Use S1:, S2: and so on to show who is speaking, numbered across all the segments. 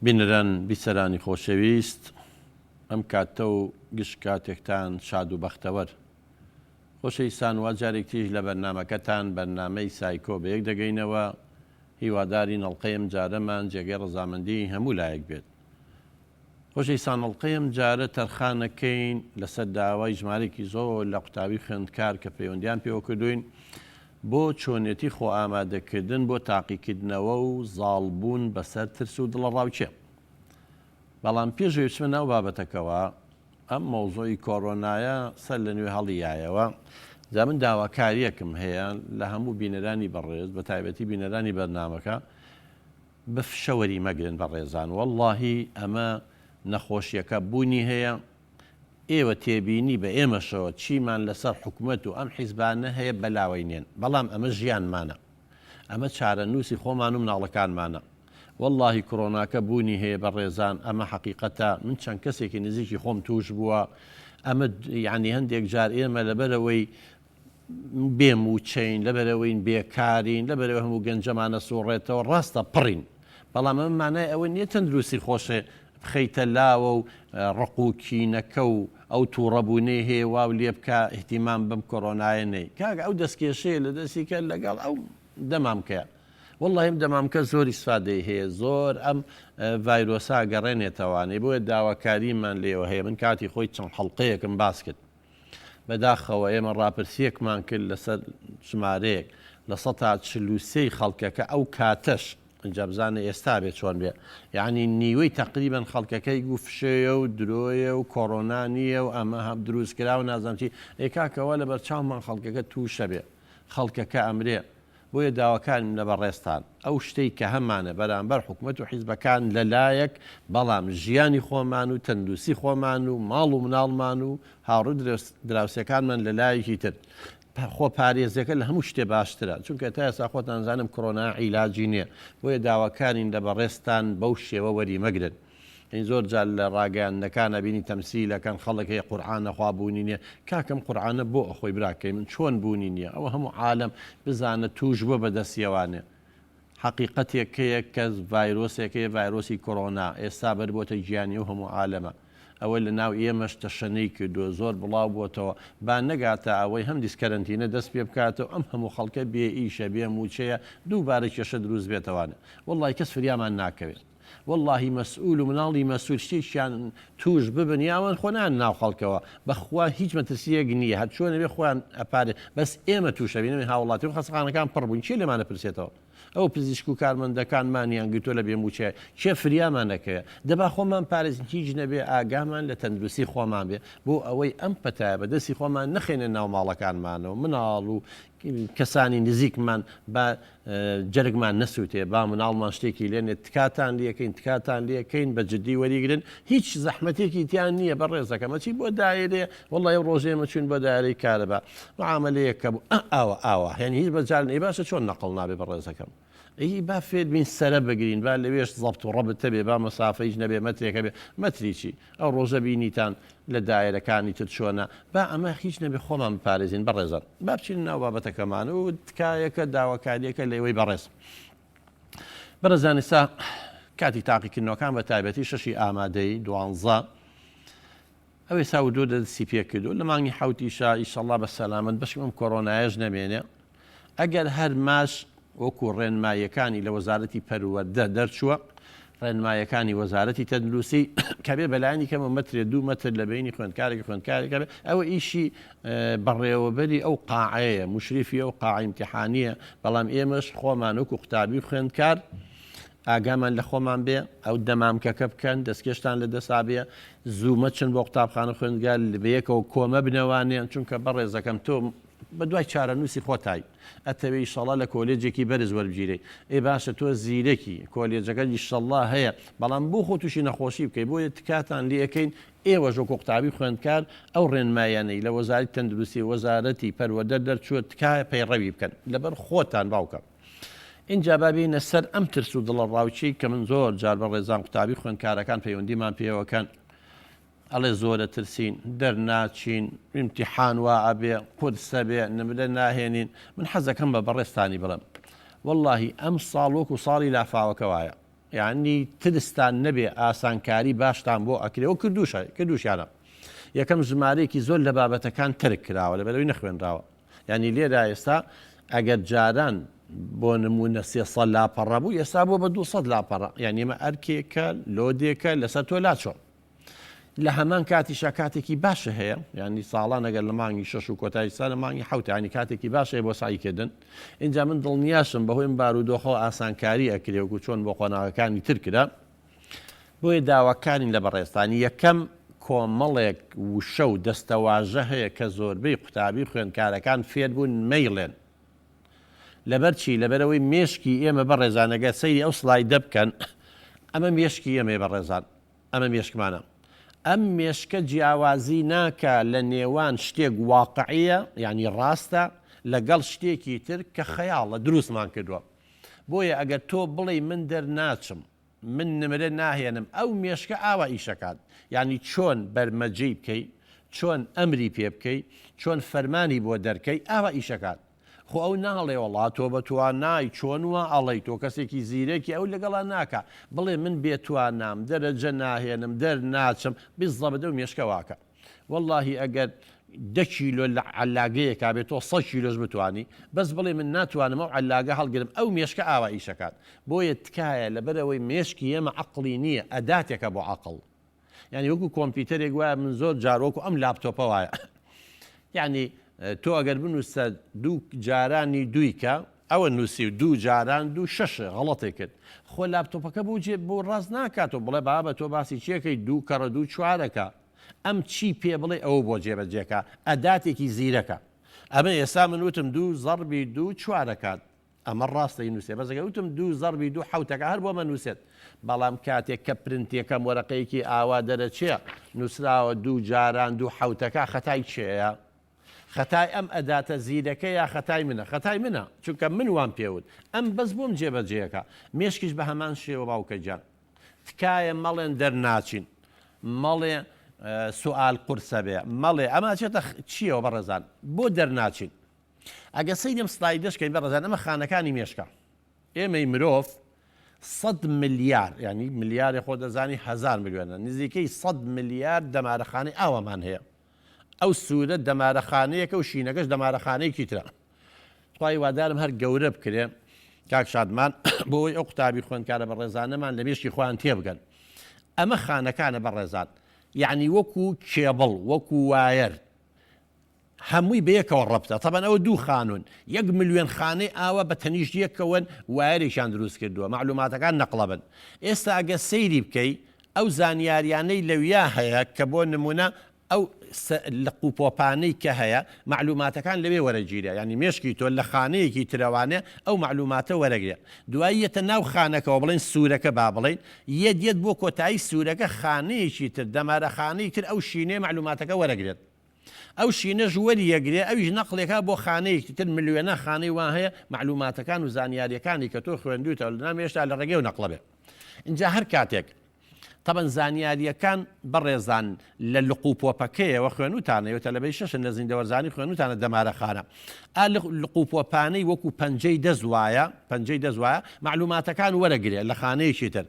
S1: بینەران بیسەرانی خۆشەویست ئەم کاتە و گشت کاتێکتان شاد و بەختەوەر. خۆشەویستان وا جارێک تریش لە بەرنامەکەتان بەرنامەی سایکۆ بەیەک دەگەینەوە هیوادارین ئەڵقەی ئەم جارەمان جێگەی ڕەزامەندی هەموو لایەک بێت. خۆشەویستان ئەڵقەی ئەم جارە تەرخانەکەین لەسەر داوای ژمارەیەکی زۆر لە قوتابی خوێندکار کە پەیوەندیان پێوە کردوین بۆ چۆنێتی خۆ ئامادەکردن بۆ تاقیکردنەوە و زاڵبوون بەسەر ترس و دڵەڕاوکێ. بەڵام پێش ئەوەی بچمە ناو بابەتەکەوە ئەم مەوزوعی کۆرۆنایە سەر لە نوێ هەڵیایەوە جا من داواکاریەکم هەیە لە هەموو بینەرانی بەڕێز بە تایبەتی بینەرانی بەرنامەکە بە فشە وەری مەگرن بەڕێزان وەڵاهی ئەمە نەخۆشیەکە بوونی هەیە ئێوە تێبینی بە ئێمەشەوە چیمان لەسەر حکومەت و ئەم حیزبانە هەیە بەلاوەی نێن بەڵام ئەمە ژیانمانە ئەمە چارەنووسی خۆمان و مناڵەکانمانە وەڵاهی کرۆناکە بوونی هەیە بەڕێزان ئەمە حەقیقەتە من چەند کەسێکی نزیکی خۆم توش بووە ئەمە یعنی هەندێک جار ئێمە لەبەرەوەی بێ مووچەین، لەبەرئەوەین بێکارین، لەبەرئەوەی هەموو گەنجەمان ئەسوڕێتەوە، ڕاستە پڕین، بەڵام ئەمە مانای ئەوە نییە تەندروستی خۆشێ بخەیتە لاوە و ڕق و کینەکە و ئەو تووڕەبوونەی هەیە واو لێ بکا ئیهتیمام بەم کۆرۆنایە نەی. کاکە ئەو دەستکێشەیە لە دەستی کە لەگەڵ ئەو دەمامکەیە. وەڵڵاهی ئەم دەمامکە زۆر ئیسفادەی هەیە، زۆر ئەم ڤایرۆسە ئەگەڕێنێتەوانێ، بۆیە داواکاریمان لێوە هەیە، من کاتی خۆی چەند حەڵقەیەکم باس کرد. بەداخەوە ئێمە ڕاپرسییەکمان کرد لەسەر ژمارەیەک 43% ی خەڵکەکە ئەو کاتەش ئینجا بزانە ئێستا بێ چۆن بێ یعنی نیوەی تەقریبەن خەڵکەکەی گوو فشەیە و درۆیە و کۆرۆنا نییە و ئەمە هەم دروست کرا و نازانم چی ئێ کاکەوە لەبەر چاومان خەڵکەکە تووشە بێ خەڵکەکە ئەمرێ بۆیە داواکاریم لە بەڕێزتان ئەو شتەی کە هەمانە بەرامبەر حکومەت و حیزبەکان لە لایەک، بەڵام ژیانی خۆمان و تەندروستی خۆمان و ماڵ و مناڵمان و هاوڕێ و دراوسێکانمان لە لایەکی تر، خۆپارێزیەکە لە هەموو شتێ باشترە، چونکە تا ئێستا خۆتان زانم کۆرۆنا عیلاجی نیە، بۆیە داواکارین لە بەڕێزتان بەو شێوە وەری مەگرن. یانی زۆر جار لە ڕاگەیاندنەکانا بینی تەمسیل ئەکەن خەڵک هەیە قورعان ئەخوا بوونی نیە کاکەم قورعانە بۆ ئەخۆی براکەی من چۆن بوونی نیە ئەوە هەموو عالەم بزانە توش بووە بە دەستیەوانێ حەقیقەتێک هەیە کە ڤایرۆسێک هەیە ڤایرۆسی کۆرۆنا ئێستا بەربۆتە گیانی ئەو هەموو عالەمە ئەوە لە ناو ئێمەش تەشەنەی کردووە زۆر بڵاو بۆتەوە با نەگاتە ئەوەی هەمدیس کەرەنتینە دەست پێ بکاتەوە ئەم هەموو خەڵکە بێ ئیشە بێ موچەیە دووبارە کێشە دروست بێتەوانێ وەڵڵاهی کەس فریامان ناکەوێت. وەڵاهی مەسئول و مناڵی مەسول شتێکیان توش ببن یا ئەوان خۆ نایەن ناو خەڵکەوە بەخوا هیچ مەترسیەک نییە هەر چۆنە بێ خۆیان ئەپارێ بەس ئێمە توشەبین ئەمێ هاوڵاتی و خەسەخانەکان پڕ بووین کێ لێمان ئەپرسێتەوە ئەو پزیشک و کارمەندەکان مانیان گرتووە لە بێ موچەیە کێ فریامان ئەکەوێ دەبا خۆمان پارێزین هیچ نەبێ ئاگامان لە تەندروستی خۆمان بێ بۆ ئەوەی ئەم پەتایە بە دەستی خۆمان نەخەینە ناو ماڵەکانمانەوە مناڵ و کەسانی نزیکمان با جەرگمان نەسوتێ با مناڵمان شتێکی لێ نێت تکاتان لێکەین تکاتان لێکەین بە جدی وەریگرن هیچ زەحمەتێکی تیان نییە بە ڕێزەکەم ئەچی بۆ دایرێ وەڵی ئەو ڕۆژێ ئێمە چوین بۆ دایرەی کارەبا معاملەیەک کە بوو ئاوا ئاوا هێن هیچ بەجار ئەی باشە چۆن نەقڵ نابێ بە ڕێزەکەم ئەی با فێر بین سەرە بگرین با لەوێش زەبت و ڕەبت هەبێ با مەسافەیش نەبێ مەترێک هەبێ مەتری چی ئەو ڕۆژە بینیتان لە دایرەکانی تر چۆنە با ئەمە هیچ نەبێ خۆمان بپارێزین بەڕێزان با بچینە ناو بابەتەکەمان و تکایەکە داواکاریەکە لێوەی بەڕێز بەڕێزان ئێستا کاتی تاقیکردنەوەکان بە تایبەتی شەشی ئامادەی دوانزە ئەو ئێستا وردۆ دەستی پێ کردو لە مانگی حوتیشا ئیشەڵا بە سەلامەت بەشی ئەم کۆرۆنایەش نەمێنێ ئەگەر هەر ماش وەکو ڕێنماییەکانی لە وەزارەتی پەروەردە دەرچووە، ڕێنماییەکانی وەزارەتی تەندروستی کە بێ بەلایەنی کەمەوە مەترێ دوو مەتر لە بەینی خوێندکارێک و خوێندکارێکە بێ، ئەوە ئیشی بەڕێوەبەری ئەو قاعەیە، موشریفی ئەو قاعە ئیمتیحانییە، بەڵام ئێمەش خۆمان وەکو قوتابی و خوێندکار ئاگامان لە خۆمان بێ، ئەو دەمامکەکە بکەن، دەستکێشتان لە دەسا بێ، زوو مەچن بۆ قوتابخانە و خوێندگا، بەیەکەوە کۆمەبنەوانێ، چونکە بەڕێزەکەم تۆ بەدوای چارەنووسی خۆتای. ئەتەوێ ئیشەڵا لە کۆلێجێکی بەرز وەربگیرێی ئێ باشە تۆ زیرەکی کۆلێجەکەت ئیشەڵا هەیە بەڵام بۆ خۆ توشی نەخۆشی بکەی بۆیە تکاتان لێ ئەکەین ئێوەش وەکو قوتابی خوێندکار ئەو ڕێنمایانەی لە وەزارەتی تەندروستی و وەزارەتی پەروەردە دەرچووە تکایە پەیڕەوی بکەن لەبەر خۆتان باوکە ئینجا با بێینە سەر ئەم ترس و دڵەڕاوکێی کە من زۆر جار بەڕێزان قوتابی خوێندکارەکان پەیوەندیمان پێوەکەن ئەڵێ زۆرە ترسین دەرناچین ئیمتیحان وا ئەبێ قورسە بێ نمرە ناهێنین من حەزەکەم بە بەڕێزتانی بڵێم وەڵاهی ئەم ساڵ وەکو ساڵی لافاوەکە وایە. یانی ترستان نەبێ ئاسانکاری باشتان بۆ ئەکرێ و کردوشە کردوشیانە یەکەم ژمارەیەکی زۆر لە بابەتەکان تەرک کراوە لەبەرەوەی نەخوێنراوە یانی لێرە ئێستا ئەگەر جاران بۆ نمونە 300 لاپەڕە بوو ئێستا بۆ بە 200 لاپەڕە یانی ئەمە ئەرکێکە لۆدێکە لەسەر تۆ لاچۆ لە هەمان کاتیشا کاتێکی باشە هەیە یانی ساڵان ئەگەر لە مانگی شەش و کۆتایی ساڵ لە مانگی حەوت ینی کاتێکی باش هەیە بۆ سعیکردن اینجا من دڵنیاشم بەهۆی ئەم بارودۆخەوە ئاسانکاری ئەکرێ وەکو چۆن بۆ قۆناغەکانی تر کرا بۆیە داواکارین لە بەڕێزتان یەکەم کۆمەڵێک وشە و دەستەواژە هەیە کە زۆربەی قوتابی و خوێندکارەکان فێربوون مەیڵێن لەبەر چی؟ لەبەرئەوەی مێشکی ئێمە بەڕێزان ئەگەر سەیری ئەو سلایدە بکەن ئەمە مێشکی ئێمەیە بەڕێزان ئەمە مێشکمانە. ئەم مێشکە جیاوازی ناکا لە نێوان شتێک واقعیە یانی ڕاستە لەگەڵ شتێکی تر کە خەیاڵە دروستمان کردووە. بۆیە ئەگەر تۆ بڵێی من دەرناچم، من نمرە ناهێنم ئەو مێشکە ئاوا ئیشەکات. یانی چۆن بەرمەجەی بکەی، چۆن ئەمری پێ بکەی، چۆن فەرمانی بۆ دەرکەی ئاوا ئیشەکات. خۆ ئەو ناڵێ وەڵا تۆ بە توانای چۆن وا ئەڵێی تۆ کەسێکی زیرەکی ئەو لەگەڵا ناکا بڵێ من بێ توانام دەرەجە ناهێنم دەرناچم بزەبت ئەو مێشکە واکە وەڵاهی ئەگەر دە کیلۆ لە عەلاگەیەکا بێ تۆ سە کیلۆش بتوانی بەس بڵێ من ناتوانم ئەو عەلاگە هەڵگرم ئەو مێشکە ئاوا ئیشەکات بۆیە تکایە لەبەرئەوەی مێشکی ئێمە عەقڵی نییە ئەداتێکە بۆ عەقڵ یانی وەکو کۆمپیوتەرێک وایە من زۆر جار وەکو ئەم لاپتۆپە وایە یعنی تۆ ئەگەر بنووسە دوو جارانی دوویکە ئەوە نووسی و دوو جاران دوو شەش غەڵەتێک کرد خۆ لاپتۆپەکە بۆ جێ بۆ ڕاست ناکاتەوە بڵێ بابە تۆ باسی چێکەی دوو کەڕە دوو چوارەکە ئەم چی پێ بڵێ ئەوە بۆ جێبەجێکە ئەداتێکی زیرەکە ئەمە ئێستا من وتم دوو زەڕبی دوو چوارەکات ئەمە ڕاستە ینوسێ بەس ئەگەر وتم دوو زەڕبی دوو حەوتەکە هەر بۆمە نوسێت بەڵام کاتێک کە پرنتێکەم وەرەقەیەکی ئاوا دەرەچێ نوسراوە دوو جاران دوو حەوتەکە خەتای کێیە؟ خەتای ئەم ئەداتە زیرەکە یا خەتای منە؟ خەتای منە چونکە من وام پێوت ئەم بەس بۆم جێبەجێکە مێشکیش بە هەمان شێوە باوکە گیان تکایە مەڵێن دەرناچین مەڵێ سوئال قورسە بێ مەڵێ ئەمە ئەچێتە چیەوە بەڕێزان بۆ دەرناچین ئەگەر سەیری ئەم سلایدەش کەین بەڕێزان ئەمە خانەکانی مێشکە ئێمەی مرۆڤ سەد ملیار ینی ملیارێ خۆ دەزانی هزار ملیۆنە نزیکەی سەد ملیار دەمارەخانەی ئاوامان هەیە ئەو سوورە دەمارەخانەیەکە و شینەکەش دەمارەخانەیەکی ترە خوای وادارم هەر گەورە بکرێ کاک شادمان بۆ ئەوەی ئەو قوتابی خوێندکارە بەڕێزانەمان لە مێشکی خۆیان تێبگەن ئەمە خانەکانە بەڕێزان یعنی وەکو کێبڵ وەکو وایەر هەمووی بەیەکەوە ڕەبتە تەبەن ئەوە دوو خانوون یەک ملیۆن خانەی ئاوا بە تەنیشت یەکەوەن وایەرێکیان دروست کردووە مەعلوماتەکان نەقڵەبن ئێستا ئەگەر سەیری بکەی ئەو زانیاریانەی لەویا هەیە کە بۆ نمونە ئەو لق و پۆپانەی کە هەیە مەعلوماتەکان لەوێ وەرەگیرێ یانی مێشکی تۆ لە خانەیەکی ترەوانێ ئەو مەعلوماتە وەرەگرێ دوایی یەتە ناو خانەکەوە بڵێن سوورەکە با بڵێین یەت یەت بۆ کۆتایی سوورەکە خانەیەکی تر دەمارە خانەی تر ئەو شینەیە مەعلوماتەکە وەرەگرێت ئەو شینەش وەریەگرێ ئەویش نەقڵێکا بۆ خانەیەکی تر ملیۆنا خانەی وا هەیە مەعلوماتەکان و زانیاریەکانی کە تۆ خوێندووتە لە ناو مێشتا لە ڕێگەی و نەقڵە بێ ئینجا هەر کاتێک تەبەن زانیاریەکان بەڕێزان لە لق و پۆپەکەیەوە خوێنوتانە یۆ تەلەبەی شەشن لە زیندەوەرزانی خوێنوتانە دەمارەخانە ئا لق و پۆپانەی وەکو پەنجەی دەست وایە پەنجەی دەست وایە مەعلوماتەکان وەرەگرێ لە خانەیەکی تر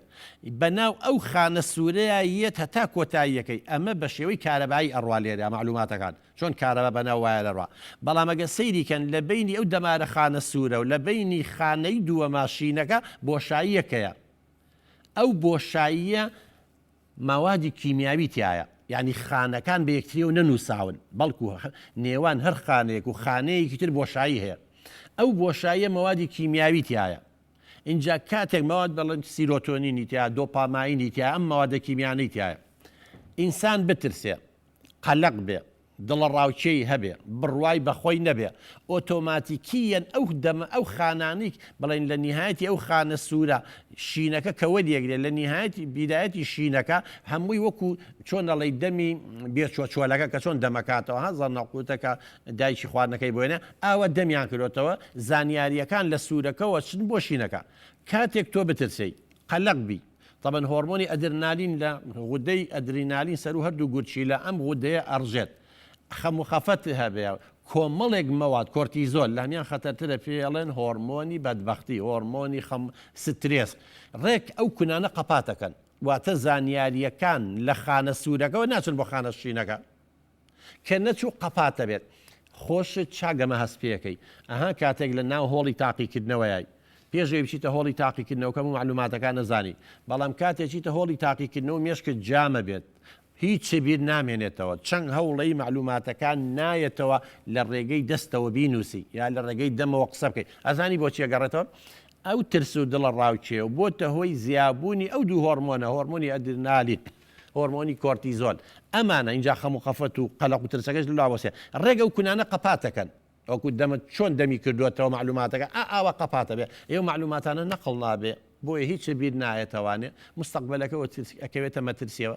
S1: بەناو ئەو خانە سوورەیا یەت هەتا کۆتاییەکەی، ئەمە بە شێوەی کارەبایی ئەڕوا لێرە مەعلوماتەکان، چۆن کارەبا بەناو وایەر ئەڕوا، بەڵام ئەگەر سەیری کەن لە بەینی ئەو دەمارە خانە سوورە و لە بەینی خانەی دووەما شینەکە بۆشاییەک هەیە، ئەو بۆشاییە مەوادی کیمیاوی تیایە، یانی خانەکان بە یەکتریەوە نەنووساون، بەڵکو نێوان هەر خانەیەک و خانەیەکی تر بۆشایی هەیە، ئەو بۆشاییە مەوادی کیمیاوی تیایە. ئینجا کاتێک مەواد بەڵێن سیرۆتۆنینی تیا دۆپاماینی تیا ئەم مەوادە کیمیانەی تایە ئینسان بترسێ قەلەق بێ دڵەڕاوکێی هەبێ بڕوای بەخۆی نەبێ ئۆتۆماتیکیەن ئەو دەمە ئەو خانانیک بڵێن لە نیهایەتی ئەو خانە سوورە شینەکە کە وەریەگرێ لە نیهایەتی بیدایەتی شینەکە هەمووی وەکو چۆن ئەڵێی دەمی بێچوە چۆلەکە کە چۆن دەمەکاتەوە ها زەرنەقوتەکە دایکی خواردنەکەی بۆێنێ ئاوا دەمیان کردۆتەوە زانیاریەکان لە سوورەکەوە چن بۆ شینەکە کاتێک تۆ بترسێی قەلەق بی تەبەن هۆرمۆنی ئەدرنالین لە غودەی ئەدرینالین سەرو هەردوو گورچیلە ئەم غودەیە ئەڕژێت خەم و خەفەت هەبێ. کۆمەڵێک مەواد کۆرتیزۆل لە هەمیان خەتەرترە پێی ئەڵێن هۆرمۆنی بەدبەختی هۆرمۆنی خەم سترێس ڕێک ئەو کونانە قەپاتەکەن واتە زانیارییەکان لە خانە سوورەکەوە ناچن بۆ خانە شینەکە. کە نەچوو قەپاتە بێت خۆشت چاک ئەمە هەست پێکەی ئەها کاتێک لە ناو هۆڵی تاقیکردنەوەیای پێش ئەوەی بچیتە هۆڵی تاقیکردنەوەکە هەموو مەعلوماتەکان ئەزانی بەڵام کاتێ چیتە هۆڵی تاقیکردنەوە مێشکت جامە بێت هیچ بیر نامێنێتەوە چەند هەوڵەی مەعلوماتەکان نایەتەوە لە ڕێگەی دەستەوە بینوسی یا لە ڕێگەی دەمەوە قسە بکەی ئەزانی بۆچی ئەگەڕێتەوە ئەو ترس و دڵە ڕاوکێ و بۆتە هۆی زیابوونی ئەو دوو هۆرمۆنە هۆرمۆنی ئەدرنالین هۆرمۆنی کۆرتیزۆل، ئەمانە، ئینجا خەم و خەفەت و قەلەق و ترسەکەش لەلا وەسێ، ڕێک ئەو کونانە قەپاتەکەن، وەکو دەمت چۆن دەمی کردووەتەوە مەعلوماتەکە ئا ئاوا قەپاتەبێ، ئێ ئەو مەعلوماتانە نەقڵ نابێ، بۆیە هیچ بیر نایەتەوانێ، مستەقبەلەکە ئەکەوێتە مەترسیەوە،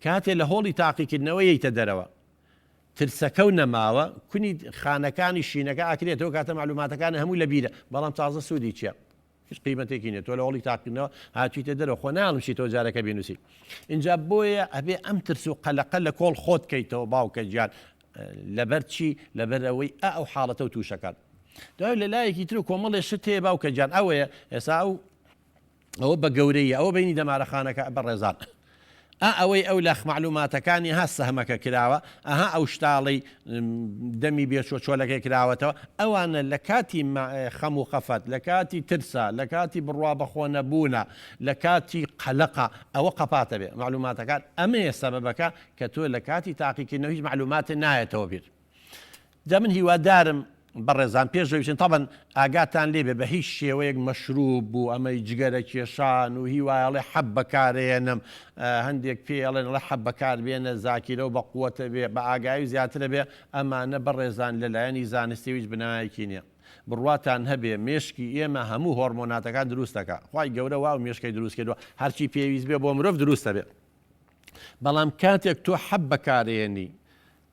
S1: کاتێ لە هۆڵی تاقیکردنەوە یەیتە دەرەوە، ترسەکەو نەماوە، کونی خانەکانی شینەکە ئەکرێتەوە، کاتە مەعلوماتەکانت هەموو لەبیرە، بەڵام تازە سوودی چیە؟ هیچ قیمەتێکی نیە تۆ لە هۆڵی تاقیکردنەوە هاتویتە دەرەوە خۆ نایەڵم چیتەوە جارەکە بینوسی ئینجا بۆیە ئەبێ ئەم ترس و قەلەقە لە کۆڵ خۆت کەیتەوە باوکە گیان لەبەر چی لەبەر ئەوەی ئا ئەو حاڵەتە و تووشەکان دوای لە لایەکی تر و کۆمەڵێ شت هەیە باوکە گیان ئەوەیە ئێستا ئەو ئەوە بە گەورەیە ئەوە بینی دەمارەخانەکە بەڕێزان ئا ئەوەی ئەو لە مەعلوماتەکانی ها سەهمەکە کراوە ئەها ئەو شتاڵەی دەمی بێچوە چۆلەکەی کراوەتەوە ئەوانە لە کاتی خەم و خەفەت لە کاتی ترسا لە کاتی بڕوا بەخۆ نەبوونە لە کاتی قەلەقا ئەوە قەپاتە بێ مەعلوماتەکان ئەمەیە سەبەبەکە کە تۆ لە کاتی تاقیکردنەوە هیچ مەعلوماتت نایەتەوە بیر. جا من هیوادارم بەڕێزان پێش لەوەی بچن تەبەن ئاگاتان لێ بێ بە هیچ شێوەیەک مەشروب و ئەمەی جگەرە کێشان و هی وایە ئەڵێ حەب بەکارێنم هەندێک پێ ئەڵێن ئەڵێ حەب بەکار بێنە زاکیرە و بە قوەتە بێ بە ئاگایی و زیاترە بێ ئەمانە بەڕێزان لەلایەنی زانستی هیچ بنایەکی نییە بڕواتان هەبێ مێشکی ئێمە هەموو هۆرمۆناتەکان دروست دەکا خوای گەورە واو مێشکەی دروست کردووە هەرچی پێویست بێ بۆ مرۆڤ دروستە بێ بەڵام کاتێک تۆ حەب بەکارێنی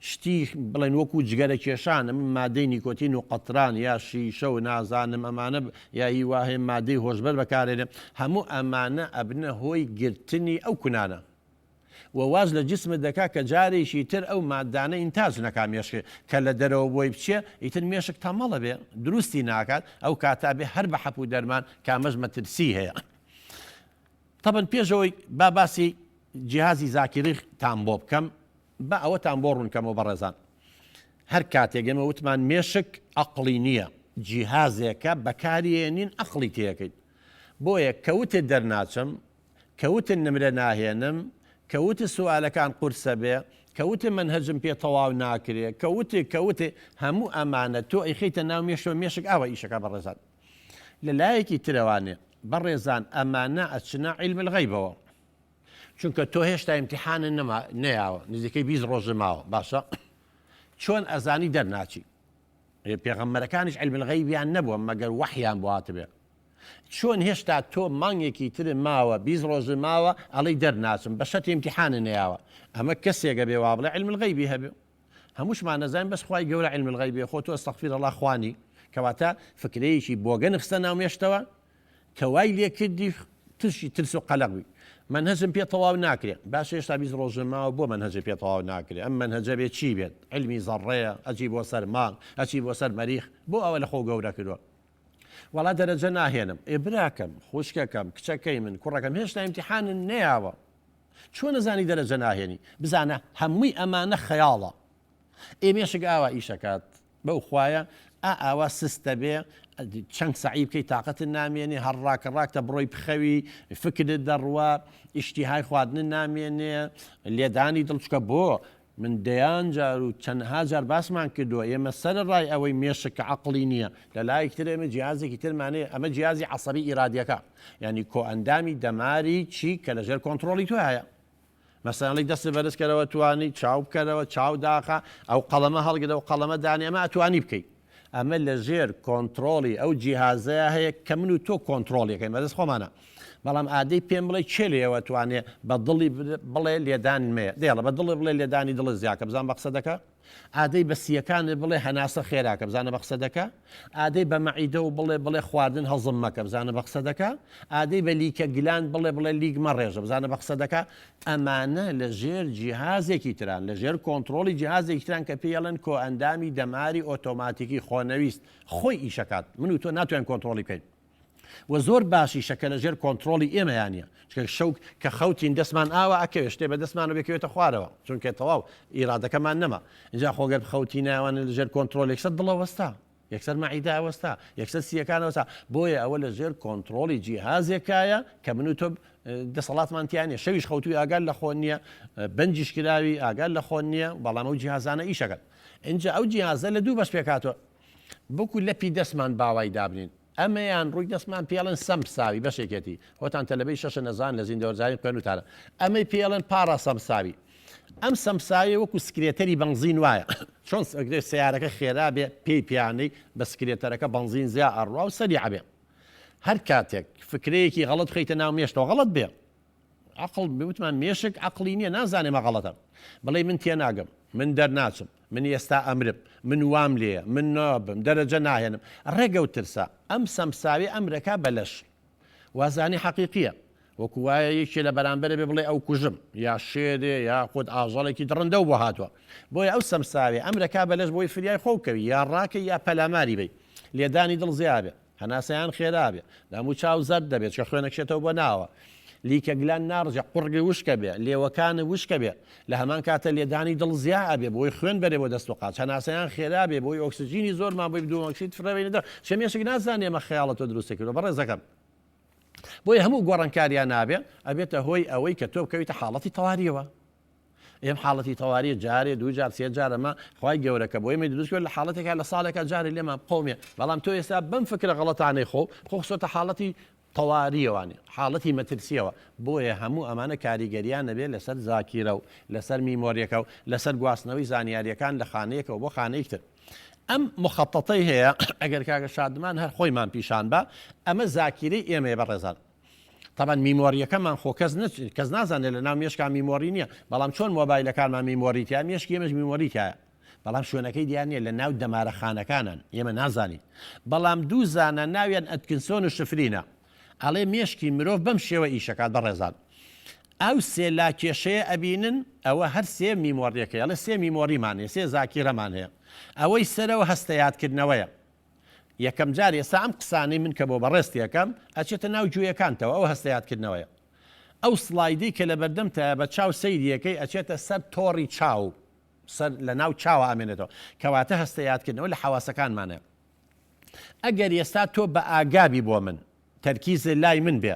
S1: شتی بڵێن وەکو جگەرە کێشان ئەمە مادەی نیکۆتین و قەتران یا شیشە و نازانم ئەمانە یا هی وا هەیە مادەی هۆشبەر بەکارێنێ هەموو ئەمانە ئەبنە هۆی گرتنی ئەو کونانە و واز لە جسمت دەکا کە جارێکی تر ئەو مادانە ئینتاج نەکا مێشک کە لە دەرەوە بۆی بچێ ئیتر مێشک تەمەڵە بێ دروستی ناکات ئەو کاتە بێ هەر بە حەپ و دەرمان کامەش مەترسی هەیە تەبەن پێشەوەی با باسی جیهازی زاکیری تان بۆ بکەم با ئەوەتان بۆ ڕوون کەمەوە بەڕێزان هەر کاتێک ئێمە وتمان مێشک ئەقڵی نییە جیهازێکە بەکاریێنین ئەقڵی تێکەین بۆیە کەوتت دەرناچم کەوتن نمرە ناهێنم کەوت سوالەکان قورسە بێ کەوت مەنهەجم پێ تەواو ناکرێ کەوت کەوت هەموو ئەمانە تۆ ئەیخەیتە ناو مێشەوە مێشک ئاوا ئیشەکە بەڕێزان لە لایەکی ترەوانێ بەڕێزان ئەمانە ئەچنە عیلم الغیبەوە چونکە تۆ هێشتا ئیمتیحانت نەما نەیاوە نزیکەی 20 ڕۆژە ماوە باشە چۆن ئەزانی دەرناچی پێغەمبەرەکانیش علم الغیبیان نەبووە مەگەر وەحیان بۆ هاتبێ چۆن هێشتا تۆ مانگێکی تر ماوە 20 ڕۆژ ماوە ئەڵی دەرناچم بە شەرتی ئیمتیحانە نەیاوە ئەمە کەسێکە بێ وا بڵێ علم الغیبی هەبێ هەمووشمان نەزانین بەس خوای گەورە علم الغیبی خۆ تۆ استغفر الله خوانی کەواتە فکرەیەکی بۆگەن خستە ناو مێشتەوە کە وای لێ کردی ترشی ترس و قەلەق بی مەنهەجم پێ تەواو ناکرێ باشە هێشتا 20 ڕۆژە ماوە بۆ مەنهەجە پێ تەواو ناکرێ ئەم مەنهەجە بێ چی بێت علمی زەڕەیە ئەچی بۆ سەر مانگ ئەچی بۆ سەر مەریخ بۆ ئەوە لە خۆ گەورە کردووە وەڵا دەرەجە ناهێنم ئێ براکەم خوشکەکەم کچەکەی من کوڕەکەم هێشتا ئیمتیحانن نەیاوە چۆن ئەزانی دەرەجە ناهێنی بزانە هەمووی ئەمانە خەیاڵە ئێ مێشک ئاوا ئیشەکات بەو خوایە ئا ئاوا سست دەبێ چەند سەعی بکەی تاقەتت نامێنێ هەر ڕاکە ڕاکتە بڕۆی بخەوی فکرت دەڕوا ئیشتیهای خواردنت نامێنێ لێدانی دڵ چکە بۆ من دەیان جار و چەندها جار باسمان کردووە ئێمە سەرەڕای ئەوەی مێشک کە عەقڵی نییە لە لایەکی تر ئێمە جیازێکی ترمان هەیە ئەمە جیازی عەسەبی ئیرادیەکە یعنی کۆئەندامی دەماری چی کە لەژێر کۆنتڕۆڵی تۆ هەیە مەسەلەن ئەڵێی دەستت بەرز کەرەوە توانی چاو بکەرەوە چاو داخە ئەو قەڵەمە هەڵگرە و قەڵەمە دانێ ئەمە ئەتوانی بکەی ئەمە لە ژێر کۆنتڕۆڵی ئەو جیهازەیە هەیە کە من و تۆ کۆنتڕۆڵیەکەین بەدەست خۆمانە بەڵام ئادەی پێم بڵێ کێ لێوە توانێ بە دڵی بڵێ لێدان مەیە دێڵە بە دڵی بڵێ لێدانی دڵت زیاکە بزان بە قسە دەکا؟ ئادەی بە سییەکانت بڵێ هەناسە خێراکە بزانە بە قسە دەکا؟ ئادەی بە مەعیدە و بڵێ بڵێ خواردن هەزم مەکە بزانە بە قسە دەکا؟ ئادەی بە لیکە gland بڵێ بڵێ لیک مەڕێژە بزانە بە قسە دەکا؟ ئەمانە لە ژێر جیهازێکی تران، لە ژێر کۆنتڕۆڵی جیهازێکی تران کە پێی ئەڵێن کۆئەندامی دەماری ئۆتۆماتیکی خۆنەویست خۆی ئیشەکات من و تۆ ناتوانین کۆنتڕۆڵی بکەین. وە زۆر باشیشە کە لەژێر کۆنتڕۆڵی ئێمەیا نیە چونکە شەو کە خەوتین دەستمان ئاوا ئەکەوێ شتێ بە دەستمانەوە بێ کەوێتە خوارەوە چونکە تەواو ئیرادەکەمان نەما ئینجا خۆ گەر بخەوتینایەوانە لەژێر کۆنتڕۆڵ یەکسەر دڵ ئەوەستا یەکسەر مەعیدە ئەوەستا یەکسەر سییەکان ئەوەستا بۆیە ئەوە لەژێر کۆنتڕۆڵی جیهازێکایە کە من و تۆ دەسەڵاتمان تیا نیە شەویش خەوتوی ئاگات لە خۆ نییە بەنجیش کراوی ئاگات لە خۆ نییە بەڵام ئەو جیهازانە ئیشەکەن ئینجا ئەو جیهازە لە دوو بەش پێکهاتووە بکو لەپی دەستمان باوای دابنین ئەمەیان ڕووی دەستمان پێڵێن سەمساوی بەشێکێتی خۆتان تەلەبەی شەشە نەزان لە زیندەوەرزانی خوێنوتانە ئەمەی پێڵێن پارا سەمساوی ئەم سەمساوی وەکو سکرێتەری بەنزین وایە چۆن سکرێ سیارەکە خێرا بێ پێی پیانەی بە سکرێتەرەکە بەنزین زیا ئەڕوا و سەریع بێ هەر کاتێک فکرەیەکی غەڵەت بخەیتە ناو مێشتەوە غەڵەت بێ عەقڵ وتمان مێشک عەقڵی نییە نازانێ مە غەڵەتە بڵێ من تێناگەم من دەرناچم من ئێستا ئەمرم من وام لێیە من نابم دەرەجە ناهێنم ڕێگە و ترسە ئەم سەمساوی ئەمرەکا بە لەش وازانی حەقیقیە وەکو وایە یەکێ لە بەرامبەرە بێ بڵێ ئەو کوژم یا شێرێ یا خۆت ئاژەڵێکی دڕندە و بۆ هاتووە بۆیە ئەو سەمساوی ئەمرەکا بە لەش بۆی فریای خۆ بکەوی یا ڕاکەی یا پەلاماری بی لێدانی دڵ زیابێ هەناسەیان خێرا بێ، دەم و چاو زەرد دەبێ چونکە خوێن ئەکشێتەوە بۆ ناوە، لیکە gland ناڕژێ، قوڕگی وشکە بێ، لێوەکانت وشکە بێ، لە هەمان کاتە لێدانی دڵ زیا ئەبێ بۆی خوێن بەرێ بۆ دەست و قاچ، هەناسەیان خێرا بێ بۆی ئۆکسجینی زۆرمان بۆی دووەم ئۆکسید فڕێ بەینە دەر، چونکە مێشک نازانێ ئەمە خەیاڵە تۆ دروستت کردوە بەڕێزەکەم. بۆیە هەموو گۆڕانکاریان نابێ ئەبێتە هۆی ئەوەی کە تۆ بکەویتە حاڵەتی تەواریەوە. ئێم حاڵەتی تەواریە جارێ دوو جار سێ جار ئەمە خوای گەورە کە بۆ ئێمەی دروست کرد لە حاڵەتێکا لە ساڵێکا جارێ لێمان بقەومێ بەڵام تۆ ئێستا بەم فکرە غەڵەتانەی خۆ خۆ خستۆتە حاڵەتی تەواریەوانی حاڵەتی مەترسیەوە بۆیە هەموو ئەمانە کاریگەریان نەبێت لەسەر زاکیرە و لەسەر memory یەکە و لەسەر گواستنەوەی زانیاریەکان لە خانەیەکەوە بۆ خانەیەک تر ئەم مخەتەتەی هەیە ئەگەر کاکە شادمان هەر خۆیمان پیشان بە ئەمە زاکیرەی ئێمەیە بەڕێزان تەبعەن memory یەکەمان خۆ کەس نەچ کەس نازانێت لە ناو مێشکا memory نییە بەڵام چۆن مۆبایلەکانمان memory تیا مێشکی ئێمەش memory تایە بەڵام شوێنەکەی دیار نییە لە ناو دەمارە خانەکانن ئێمە نازانین بەڵام دوو زانا ناویان ئەتکنسۆن و شفرینە ئەڵێ مێشکی مرۆڤ بەم شێوە ئیشەکات بەڕێزان ئەو سێ لاکێشەیە ئەبینن ئەوە هەر سێ memory یەکەی ئەڵێ سێ memory مان هەیە سێ زاکیرەمان هەیە ئەوەی سەرەوە هەستە یادکردنەوەیە یەکەم جار ئێستا ئەم قسانەی من کە بۆ بەڕێزت یەکەم ئەچێتە ناو گوێیەکانتەوە ئەو هەستە یادکردنەوەیە ئەو slide ەی کە لەبەردەمتایە بە چاو سەیری ئەکەی ئەچێتە سەر تۆڕی چاو سەر لە ناو چاوە ئامێنێتەوە کەواتە هەستە یادکردنەوە لە حەواسەکانمانە ئەگەر ئێستا تۆ بە ئاگابی بۆ من تەرکیزت لای من بێ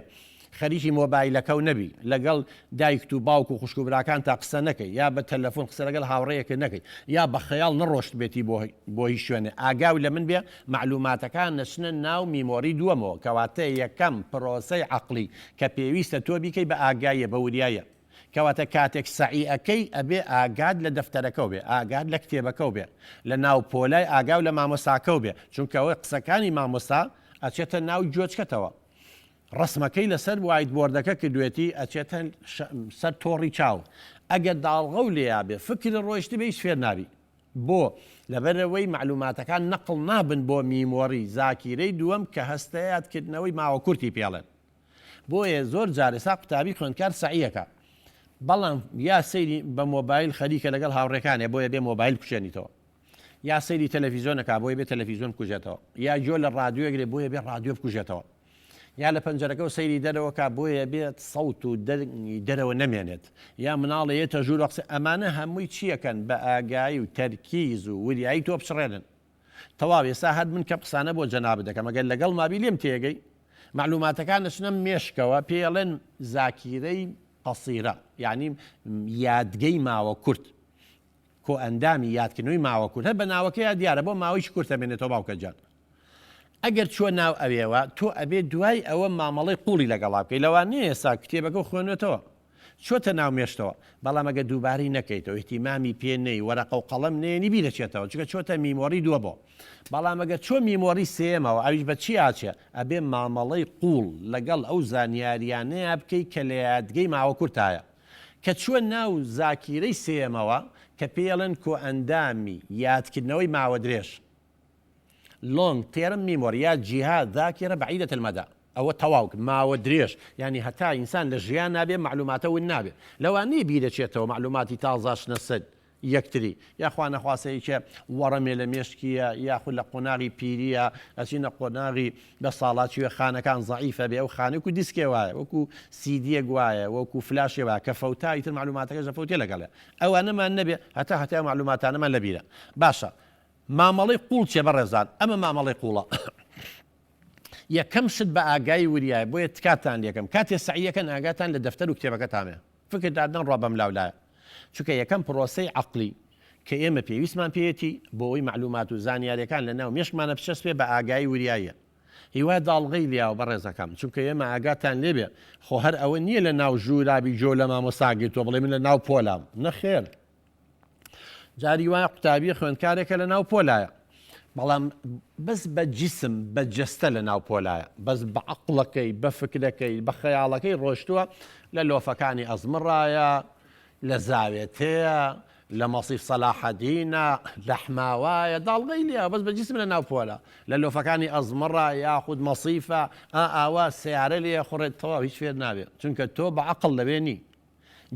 S1: خەریکی مۆبایلەکەو نەبی لەگەڵ دایکت و باوک و خوشک و براکانتا قسە نەکەی یا بە تەلەفون قسە لەگەڵ هاوڕێیەکت نەکەی یا بە خەیاڵ نەڕۆشتبێتی بۆ بۆ هیچ شوێنێ ئاگاو لە من بێ مەعلوماتەکان نەچنە ناو memory دووەمەوە کەواتە یەکەم پرۆسەی عەقڵی کە پێویستە تۆ بیکەی بە ئاگاییە بە وریاییە کەواتە کاتێک سەعی ئەکەی ئەبێ ئاگات لە دەفتەرەکەو بێ، ئاگات لە کتێبەکەو بێ، لە ناو پۆلای ئاگاو لە مامۆستاکەو بێ، چونکە ئەوەی قسەکانی مامۆستا ئەچێتە ناو گوێچکەتەوە. ڕەسمەکەی لەسەر whiteboard ەکە کردوێتی ئەچێتە سەر تۆڕی چاو. ئەگەر داڵغەو لێیا بێ، فکرت ڕۆیشتبێ هیچ فێر نابی. بۆ؟ لەبەرئەوەی مەعلوماتەکان نەقڵ نابن بۆ memory، زاکیرەی دووەم کە هەستەیادکردنەوەی ماوە کورتی پێڵێن. بۆیە زۆر جار ئێستا قوتابی خوێندکار سەعیەکە بەڵام یا سەیری بە مۆبایل خەریکە لەگەڵ هاوڕێکانێ بۆیە بێ مۆبایل بکوژێنیتەوە یا سەیری تەلەفیزیۆنەکە بۆیە بێ تەلەفیزیۆن بکوژێتەوە یا گوێ لە ڕادیۆگرێ بۆیە بێ ڕادیۆ بکوژێتەوە یا لە پەنجەرەکە و سەیری دەرەوەکە بۆیە بێت سەوت و دەنگی دەرەوە نەمێنێت یا مناڵە یەتە ژوور قسە ئەمانە هەمووی چیەکەن بە ئاگایی و تەرکیز و وریایی تۆ بچڕێنن تەواو ئێستا هەر من کەم قسانە بۆ جەنابت دەکەم ئەگەر لەگەڵما بی لێم تێگەی مەعلوماتەکان ئەچنە مێشکەوە پێی ئەڵێن زاکیرەی قەسیرە یعنی یادگەی ماوە کورت کۆئەندامی یادکردنەوەی ماوە کورت هەر بە ناوەکەیا دیارە بۆ ماوەیەکی کورتە مێنێتەوە باوکە گیان ئەگەر چوە ناو ئەوێوە تۆ ئەبێ دوای ئەوە مامەڵەی قوڵی لەگەڵا بکەی لەوانەیە ئێستا کتێبەکە خوێنێتەوە چۆتە ناو مێشتەوە بەڵام ئەگەر دووبارەی نەکەیتەوە ئیهتیمامی پێ نەی وەرەقە و قەڵەم نەیەنی بیرەچێتەوە چونکە چۆتە memory دووە بۆ بەڵام ئەگەر چۆ memory سێیەمەوە ئەویش بە چی ئاچێ ئەبێ مامەڵەی قوڵ لەگەڵ ئەو زانیاریانەیا بکەی کە لە یادگەی ماوە کورتایە کە چوە ناو زاکیرەی سێیەمەوە. کە پێی ئەڵێن کۆئەندامی یادکردنەوەی ماوە درێژ، Long Term Memory، یا جیهاز ذاکرە بعیدە المدی. ئەوە تەواو ماوە درێژ یانی هەتا ئینسان لە ژیانا بێ مەعلوماتە ون نابێ. لەوانەیە بیرەچێتەوە مەعلوماتی تازە ئەچنە سەر یەکتری یا خوا نەخواستە یەکێ وەڕەمێ لە مێشکیە یاخود لە قۆناغی پیریە ئەچینە قۆناغی بە ساڵاچویە خانەکان زەعیفە بێ ئەو خانەی وەکو دیسکێ وایە وەکو سیدیەک وایە وەکو فلاشێ وایە کە فەوتا ئیتر مەعلوماتەکەش دەفەوتێ لەگەڵێ ئەوانەمان نەبێ هەتا هەتای ئەو مەعلوماتانەمان لەبیرە باشە مامەڵەی قوڵ چیە بەڕێزان ئەمە مامەڵەی قوڵە یەکەم شت بە ئاگایی وریایە بۆیە تکاتان لێکەم کاتێ سەعیەکەن ئاگاتان لە دەفتەر و کتێبەکەتان بێ فکر دادنەن ڕوا بەم لاولایە چونکە یەکەم پرۆسەی عەقڵی کە ئێمە پێویستمان پێیەتی بۆ ئەوەی مەعلومات و زانیاریەکان لە ناو مێشکمانە بچەسپێ بە ئاگایی وریاییە هیوا داڵغەی لیاوە بەڕێزەکەم چونکە ئێمە ئاگاتان لێبێ خۆ هەر ئەوە نییە لە ناو ژوورابی جۆ لە مامۆستا گرتووە بڵێ من لە ناو پۆلام نەخێر جاری وایە قوتابیە خوێندکارێکە لە ناو پۆلایە بەڵام بەس بە جیسم بە جەستە لە ناو پۆلایە بەس بە عقلەکەی بە فکرەکەی بە خەیاڵەکەی ڕۆشتووە لە لۆفەکانی ئەزمڕایە لە زاوێتەیە لە مەسیف سەلاحەدینە لە حماوایە داڵغەی لیا بەس بە جیسم لە ناو پۆلە لە لۆفەکانی ئەزمڕا یاخود مەسیفە ئا ئاوا سیارە لێ خوڕێت تەواو هیچ فێر نابێت چونکە تۆ بە عقل لەوێ نی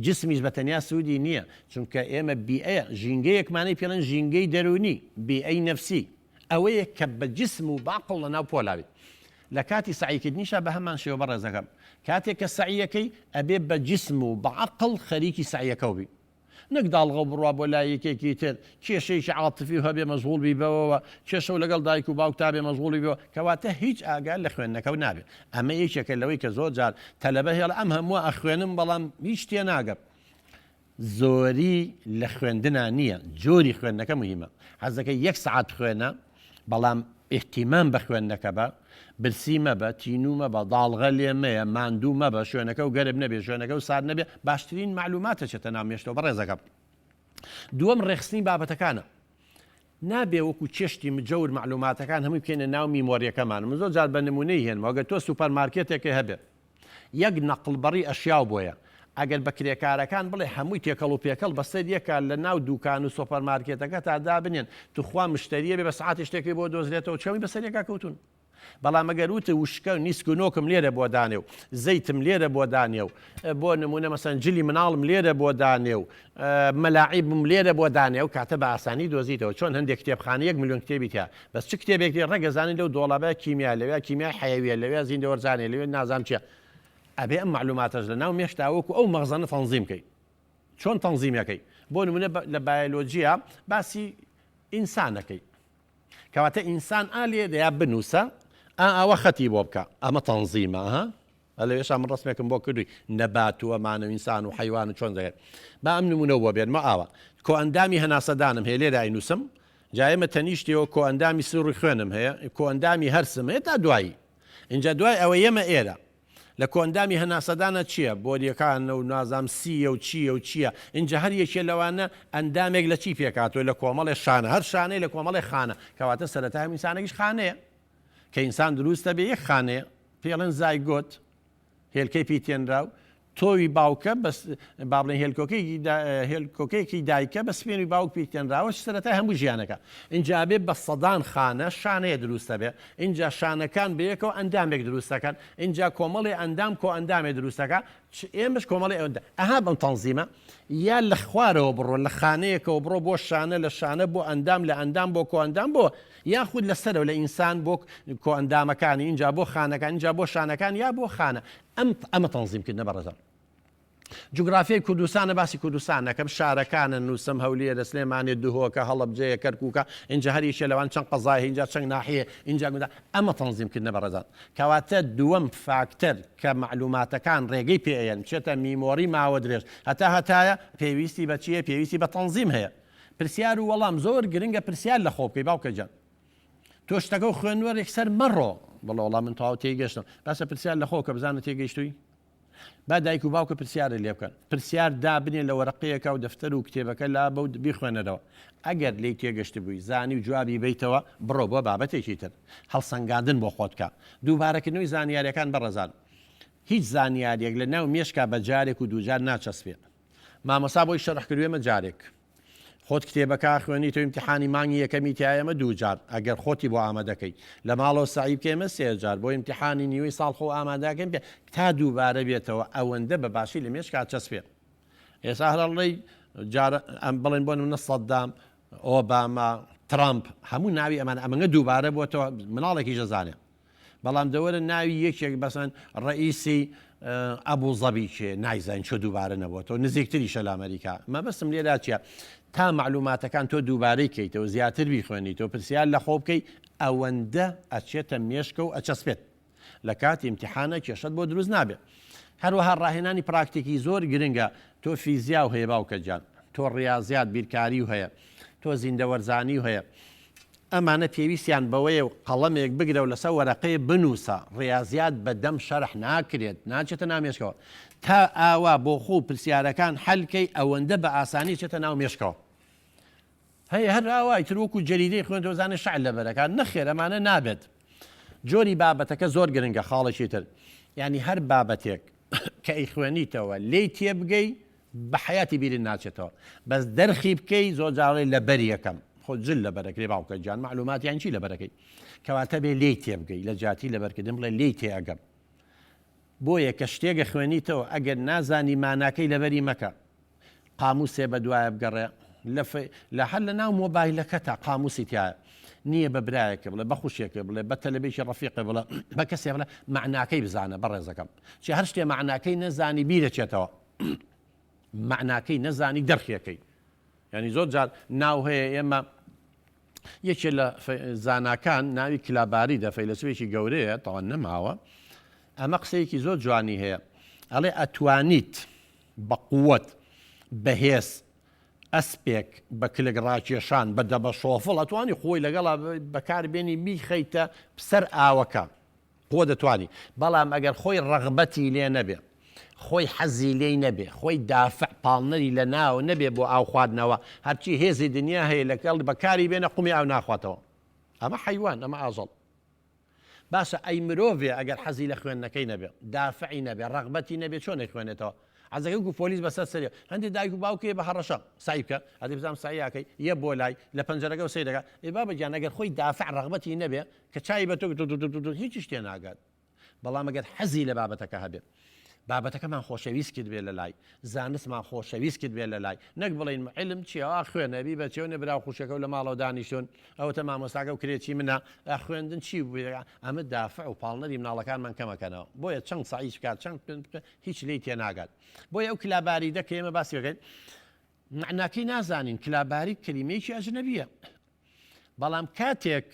S1: جسمیش بە تەنیا سوودی نییە، چونکە ئێمە بیئەیە، ژینگەیەکمانەی پێڵێن ژینگەی دەروونی، بیئەی نەفسی، ئەوەیە کە بە جسم و بە عەقڵ لەناو پۆلا بیت. لە کاتی سەعیکردنیشا بە هەمان شێوە بەڕێزەکەم، کاتێک کە سەعیەکەی ئەبێ بە جسم و بە عەقڵ خەریکی سەعیەکەو بی. نەک داڵغەو بڕوا بۆ لای یەکێکی تر، کێشەیەکی عاتفیو هەبێ مەشغوڵ بی بەوەوە، کێشەو لەگەڵ دایک و باوکتا بێ مەشغوڵ بی بەوە، کەواتە هیچ ئاگات لە خوێندنەکەو نابێ. ئەمە یەکێکە لەوەی کە زۆر جار تەلەبە هێڵ ئەم هەمووە ئەخوێنم بەڵام هیچ تێناگەم. زۆری لە خوێندنا نییە، جۆری خوێندنەکە موهیمە. حەز دەکەی یەک سەعات بخوێنە بەڵام ئیهتیمام بە خوێندنەکە بە، برسی مەبە، تینوو مەبە، داڵغە لێ مەیە، ماندوو مەبە، شوێنەکەو گەرم نەبێ، شوێنەکەو سارد نەبێ، باشترین مەعلومات ئەچێتە ناو مێشکتەوە بەڕێزەکەم. دووەم ڕێکخستنی بابەتەکانە. نابێ وەکو چێشتی مجەور مەعلوماتەکان هەمووی بکەینە ناو memory یەکەمان. من زۆر جار بە نموونەی هێنمەوە، گەر تۆ سوپەر مارکێتێکت هەبێ، یەک نەقڵبڕی ئەشیاو بۆیە، ئەگەر بە کرێکارەکان بڵێ هەمووی تێکەڵ و پێکەڵ بەسەر یەکا لە ناو دوکان و سۆپەر مارکێتەکەتا دابنێن، توخوا مشتەریە بێ بە سەعاتێ شتێکی بۆ دۆزرێتەوە چونکە هەمووی بەسەر یەکا کەوتوون. بەڵام ئەگەر وتت وشکە و نیسک و نۆکم لێرە بۆ دانێ و زەیتم لێرە بۆ دانێ و بۆ نموونە مەسەن جلی مناڵم لێرە بۆ دانێ و مەلاعیبم لێرە بۆ دانێ ئەو کاتە بە ئاسانی دۆزیتەوە چۆن هەندێک کتێبخانە یەک ملیۆن کتێبی تیا بەس چ کتێبێک دێ ڕێک ئەزانی لەو دۆڵابە کیمیا لەوێ کیمیای حەیەویە لەوێ زیندەوەرزانێ لەوێ نازانم چیە ئەبێ ئەم مەعلوماتەش لە ناو مێشکتا وەکو ئەو مەخزەنە تەنزیم کەی چۆن تەنزیمەکەی بۆ نمونە لە بایۆلۆجیە باسی ئینسانەکەی کەواتە ئینسان ئا لێرەیا بنووسە ئا ئاوا خەتی بۆ بکە ئەمە تەنزیمە ها لەوێشا من ڕسمێکم بۆ کردووی نەبات و ئەمانە و ئینسان و حەیوان و چۆن دەگەر با ئەم نمونە بۆ بێنمە ئاوا کۆئەندامی هەناسەدانم هەیە لێرە ئەینووسم جا ئێمە تەنیشتیەوە کۆئەندامی سوڕی خوێنم هەیە کۆئەندامی هەرسم هەیە تا دوایی اینجا دوای ئەوە یەمە ئێرە لە کۆئەندامی هەناسەدانە چیە؟ بۆریەکانە و نازام سییە و چییە و چییە، ئینجا هەر یەکێ لەوانە ئەندامێک لە چی پێکهاتووە؟ لە کۆمەڵێ شانە، هەر شانەی لە کۆمەڵێ خانە، کەواتە سەرەتای هەموو ئینسانێکیش خانەیە. کە ئینسان دروست دەبێ یەک خانەیە، پێی ئەڵێن زایگۆت، هێلکەی پیتێنراو، تۆوی باوکە بەس با بڵێن هێلکۆکەی هێلکۆکەیەکی دایکە بە سپێنی باوک پیتێنراوە سەرەتای هەموو ژیانەکە. ئینجا ئەبێ بە سەدان خانە شانەیە دروست دەبێ، ئینجا شانەکان بەیەکەوە ئەندامێک دروست دەکەن، ئینجا کۆمەڵێ ئەندام کۆئەندامێ دروست دەکا، چ ئێمەش کۆمەڵێ ئەوەندە. ئەها بەم تەنزیمە یا لە خوارەوە بڕۆ، لە خانەیەکەوە بڕۆ بۆ شانە، لە شانە بۆ ئەندام، لە ئەندام بۆ کۆئەندام بۆ یاخود لە سەرەوە لە ئینسان بۆ کۆئەندامەکانی، ئینجا بۆ خانەکان، ئینجا بۆ شانەکان یا بۆ خانە. ئەم ئەمە تەنزیمکردنە بەڕێزان. جوگرافیای کوردستانە باسی کوردستان نەکەم شارەکانە نووسم هەولێرە سلێمانێ دهۆکە هەڵەبجەیە کەرکووکە ئینجا هەر یەکێ لەوان چەند قەزای هەیە ئینجا چەند ناحیە ئینجا گوندە ئەمە تەنزیم کردنە بەڕێزان کەواتە دووەم فاکتەر کە مەعلوماتەکان ڕێگەی پێ ئەیەن بچێتە memory ماوە درێژ هەتا هەتایە پێویستی بە چییە پێویستی بە تەنزیم هەیە پرسیار و وەڵام زۆر گرنگە پرسیار لە خۆ بکەی باوکە گیان تۆ شتەکە و خوێندوە یەکسەر مەڕۆ بڵێ وەڵا من تەواو تێگەشتم باشە پرسیار لە خۆ کە بزانە تێگەیشتووی با دایک و باوکە پرسیارت لێ بکەن. پرسیار دابنێ لە وەرەقەیەکا و دەفتەر و کتێبەکە لابە و بیخوێنەرەوە. ئەگەر لێی تێگەشتبووی، زانی و جوابی بەیتەوە، بڕۆ بۆ بابەتێکی تر. هەڵسەنگاندن بۆ خۆت بکە. دووبارەکردنەوەی زانیاریەکان بەڕێزان. هیچ زانیاریەک لە ناو مێشکا بە جارێک و دووجار ناچەسپێ. مامۆستا بۆی شەرح کردوێمە جارێک. خۆت کتێبەکە ئەخوێنیتەوە ئیمتیحانی مانگی یەکەمی تیایە ئەمە دووجار ئەگەر خۆتی بۆ ئامادەکەی لە ماڵەوە سەعی بکەی ئەمە سێجار بۆ ئیمتیحانی نیوەی ساڵ خۆ ئامادەکەین پێ تا دووبارە بێتەوە ئەوەندە بە باشی لە مێشکا چەسپێ ئێستا هەر ئەڵێی جارە ئەم بڵێن بۆ نمونە سەدام ئۆباما ترامپ هەموو ناوی ئەمان ئەمەنگە دووبارە بۆتەوە مناڵێکیش دەزانێ بەڵام دەوەرە ناوی یەکێک بەسەن ڕئیسی ئەبوو زەبی کێ نایزانین چۆ دووبارە نەبووەوە نزیکتریشە لە ئەمریکا مەبەستم لێرا چیە تا معلوماتەکان تۆ دووبارەی کەیتەوە زیاتر بیخوێنیتەوە پرسیار لە خۆ بکەی ئەوەندە ئەچێتە مێشکە و ئەچەسپێت لە کاتی ئیمتیحانە کێشەت بۆ دروست نابێت. هەروەها ڕاهێنانی پراکتیکی زۆر گرنگە، تۆ فیزیاو هەیە باوکە گیان، تۆ ڕیازیات بیرکاریو هەیە، تۆ زیندەوەرزانیو هەیە، ئەمانە پێویستیان بەوەیە و قەڵەمێک بگرە و لەسەر وەرەقەیە بنووسە، ڕیازیات بە دەم شەرح ناکرێت، ناچێتە ناو مێشکەوە، تا ئاوا بۆ خۆو پرسیارەکان حەل کەی ئەوەندە بە ئاسانی چێتە ناو مێشکەوە. هەیە هەر ئاوا ئیتر وەکو جەریدەی خوێندەوە زانێ شعر لەبەرەکات نەخێر ئەمانە نابێت جۆری بابەتەکە زۆر گرنگە خاڵێکی تر یعنی هەر بابەتێک کە ئەیخوێنیتەوە لێی تێبگەی بە حیاتی بیرت ناچێتەوە بەس دەرخی بکەی زۆر جاڵێ لەبەر یەکەم خۆ جل لەبەرەکرێ باوکە گیان معلومات یان چی لەبەرەکەی کەواتە بێ لێی تێبگەی لە جیاتی لەبەرکردن بڵێ لێی تێئەگەم بۆیە کە شتێکە خوێنیتەوە ئەگەر نازانی ماناکەی لەبەری مەکە قاموسێ بە دوایە بگەڕێ لە فە لە هەر لە ناو مۆبایلەکەتا قاموسی تیایە نییە بە برایەکە بڵێ بە خوشێکە بڵێ بە تەلەبێکی ڕەفیقە بڵێ بە کەسێ بڵێ معناکەی بزانە بەڕێزەکەم چی هەر شتێ معناکەی نەزانی بیرەچێتەوە معناکەی نەزانی دەرخیەکەی ینی زۆر جار ناو هەیە ئێمە یەکێ لە زاناکان ناوی کلاباری دە فەیلەسوفێکی گەورەیە تاوان نەماوە ئەمە قسەیەکی زۆر جوانی هەیە ئەڵێ ئەتوانیت بە قوت، بەهێز، ئەسپێک بە کلک ڕاکێشان، بە دەبە شۆفڵ ئەتوانی خۆی لەگەڵا بەکار بێنی بیخەیتە سەر ئاوەکە، خۆ دەتوانی، بەڵام ئەگەر خۆی ڕەغبەتی لێ نەبێ، خۆی حەزی لێی نەبێ، خۆی دافع، پاڵنەری لە ناوە نەبێ بۆ ئاو خواردنەوە، هەرچی هێزی دنیا هەیە لەگەڵ بەکاری بێنە قومی ئاو ناخواتەوە. ئەمە حەیوان، ئەمە ئاژەڵ. باشە ئەی مرۆڤێ ئەگەر حەزی لە خوێندنەکەی نەبێ، دافعی نەبێ، ڕەغبەتی نەبێ چۆن ئەیخوێنێتەوە؟ عەزەکە وەکو پۆلیس بەسەر سەریەوە. هەندێ دایک و باوک هەیە بە هەڕەشە، سەعی بکە، ئەدی بزانم سەعی ئەکەی، یە بۆ لای، لە پەنجەرەکەوە سەیر دەکا. ئەی بابە گیان ئەگەر خۆی دافع ڕەغبەتی نەبێ، کە چاوی بە تۆ کرد هیچیش تێناگات. بەڵام ئەگەر حەزی لە بابەتەکە هەبێ، بابەتەکەمان خۆشەویست کردبێ لە لای، زانستمان خۆشەویست کردبێ لە لای، نەک بڵێین عیلم چییە، ئا خوێنە، بی بە چێ و نە برا و خوشکەکە و لە ماڵەوە دانیشتوون، ئەوەتە مامۆستاکە و کرێچی منە، ئا خوێندن چی بوو، ئەمە دافع و پاڵنەری مناڵەکانمان کەمەکەنەوە، بۆیە چەند سەعیش بکات، چەند بکات، هیچ لێی تێناگات. بۆیە ئەو کلاباریدە کە ئێمە باسی دەکەین، مەعناکەی نازانین، کلابارید کەلیمەیەکی ئەجنەبییە، بەڵام کاتێک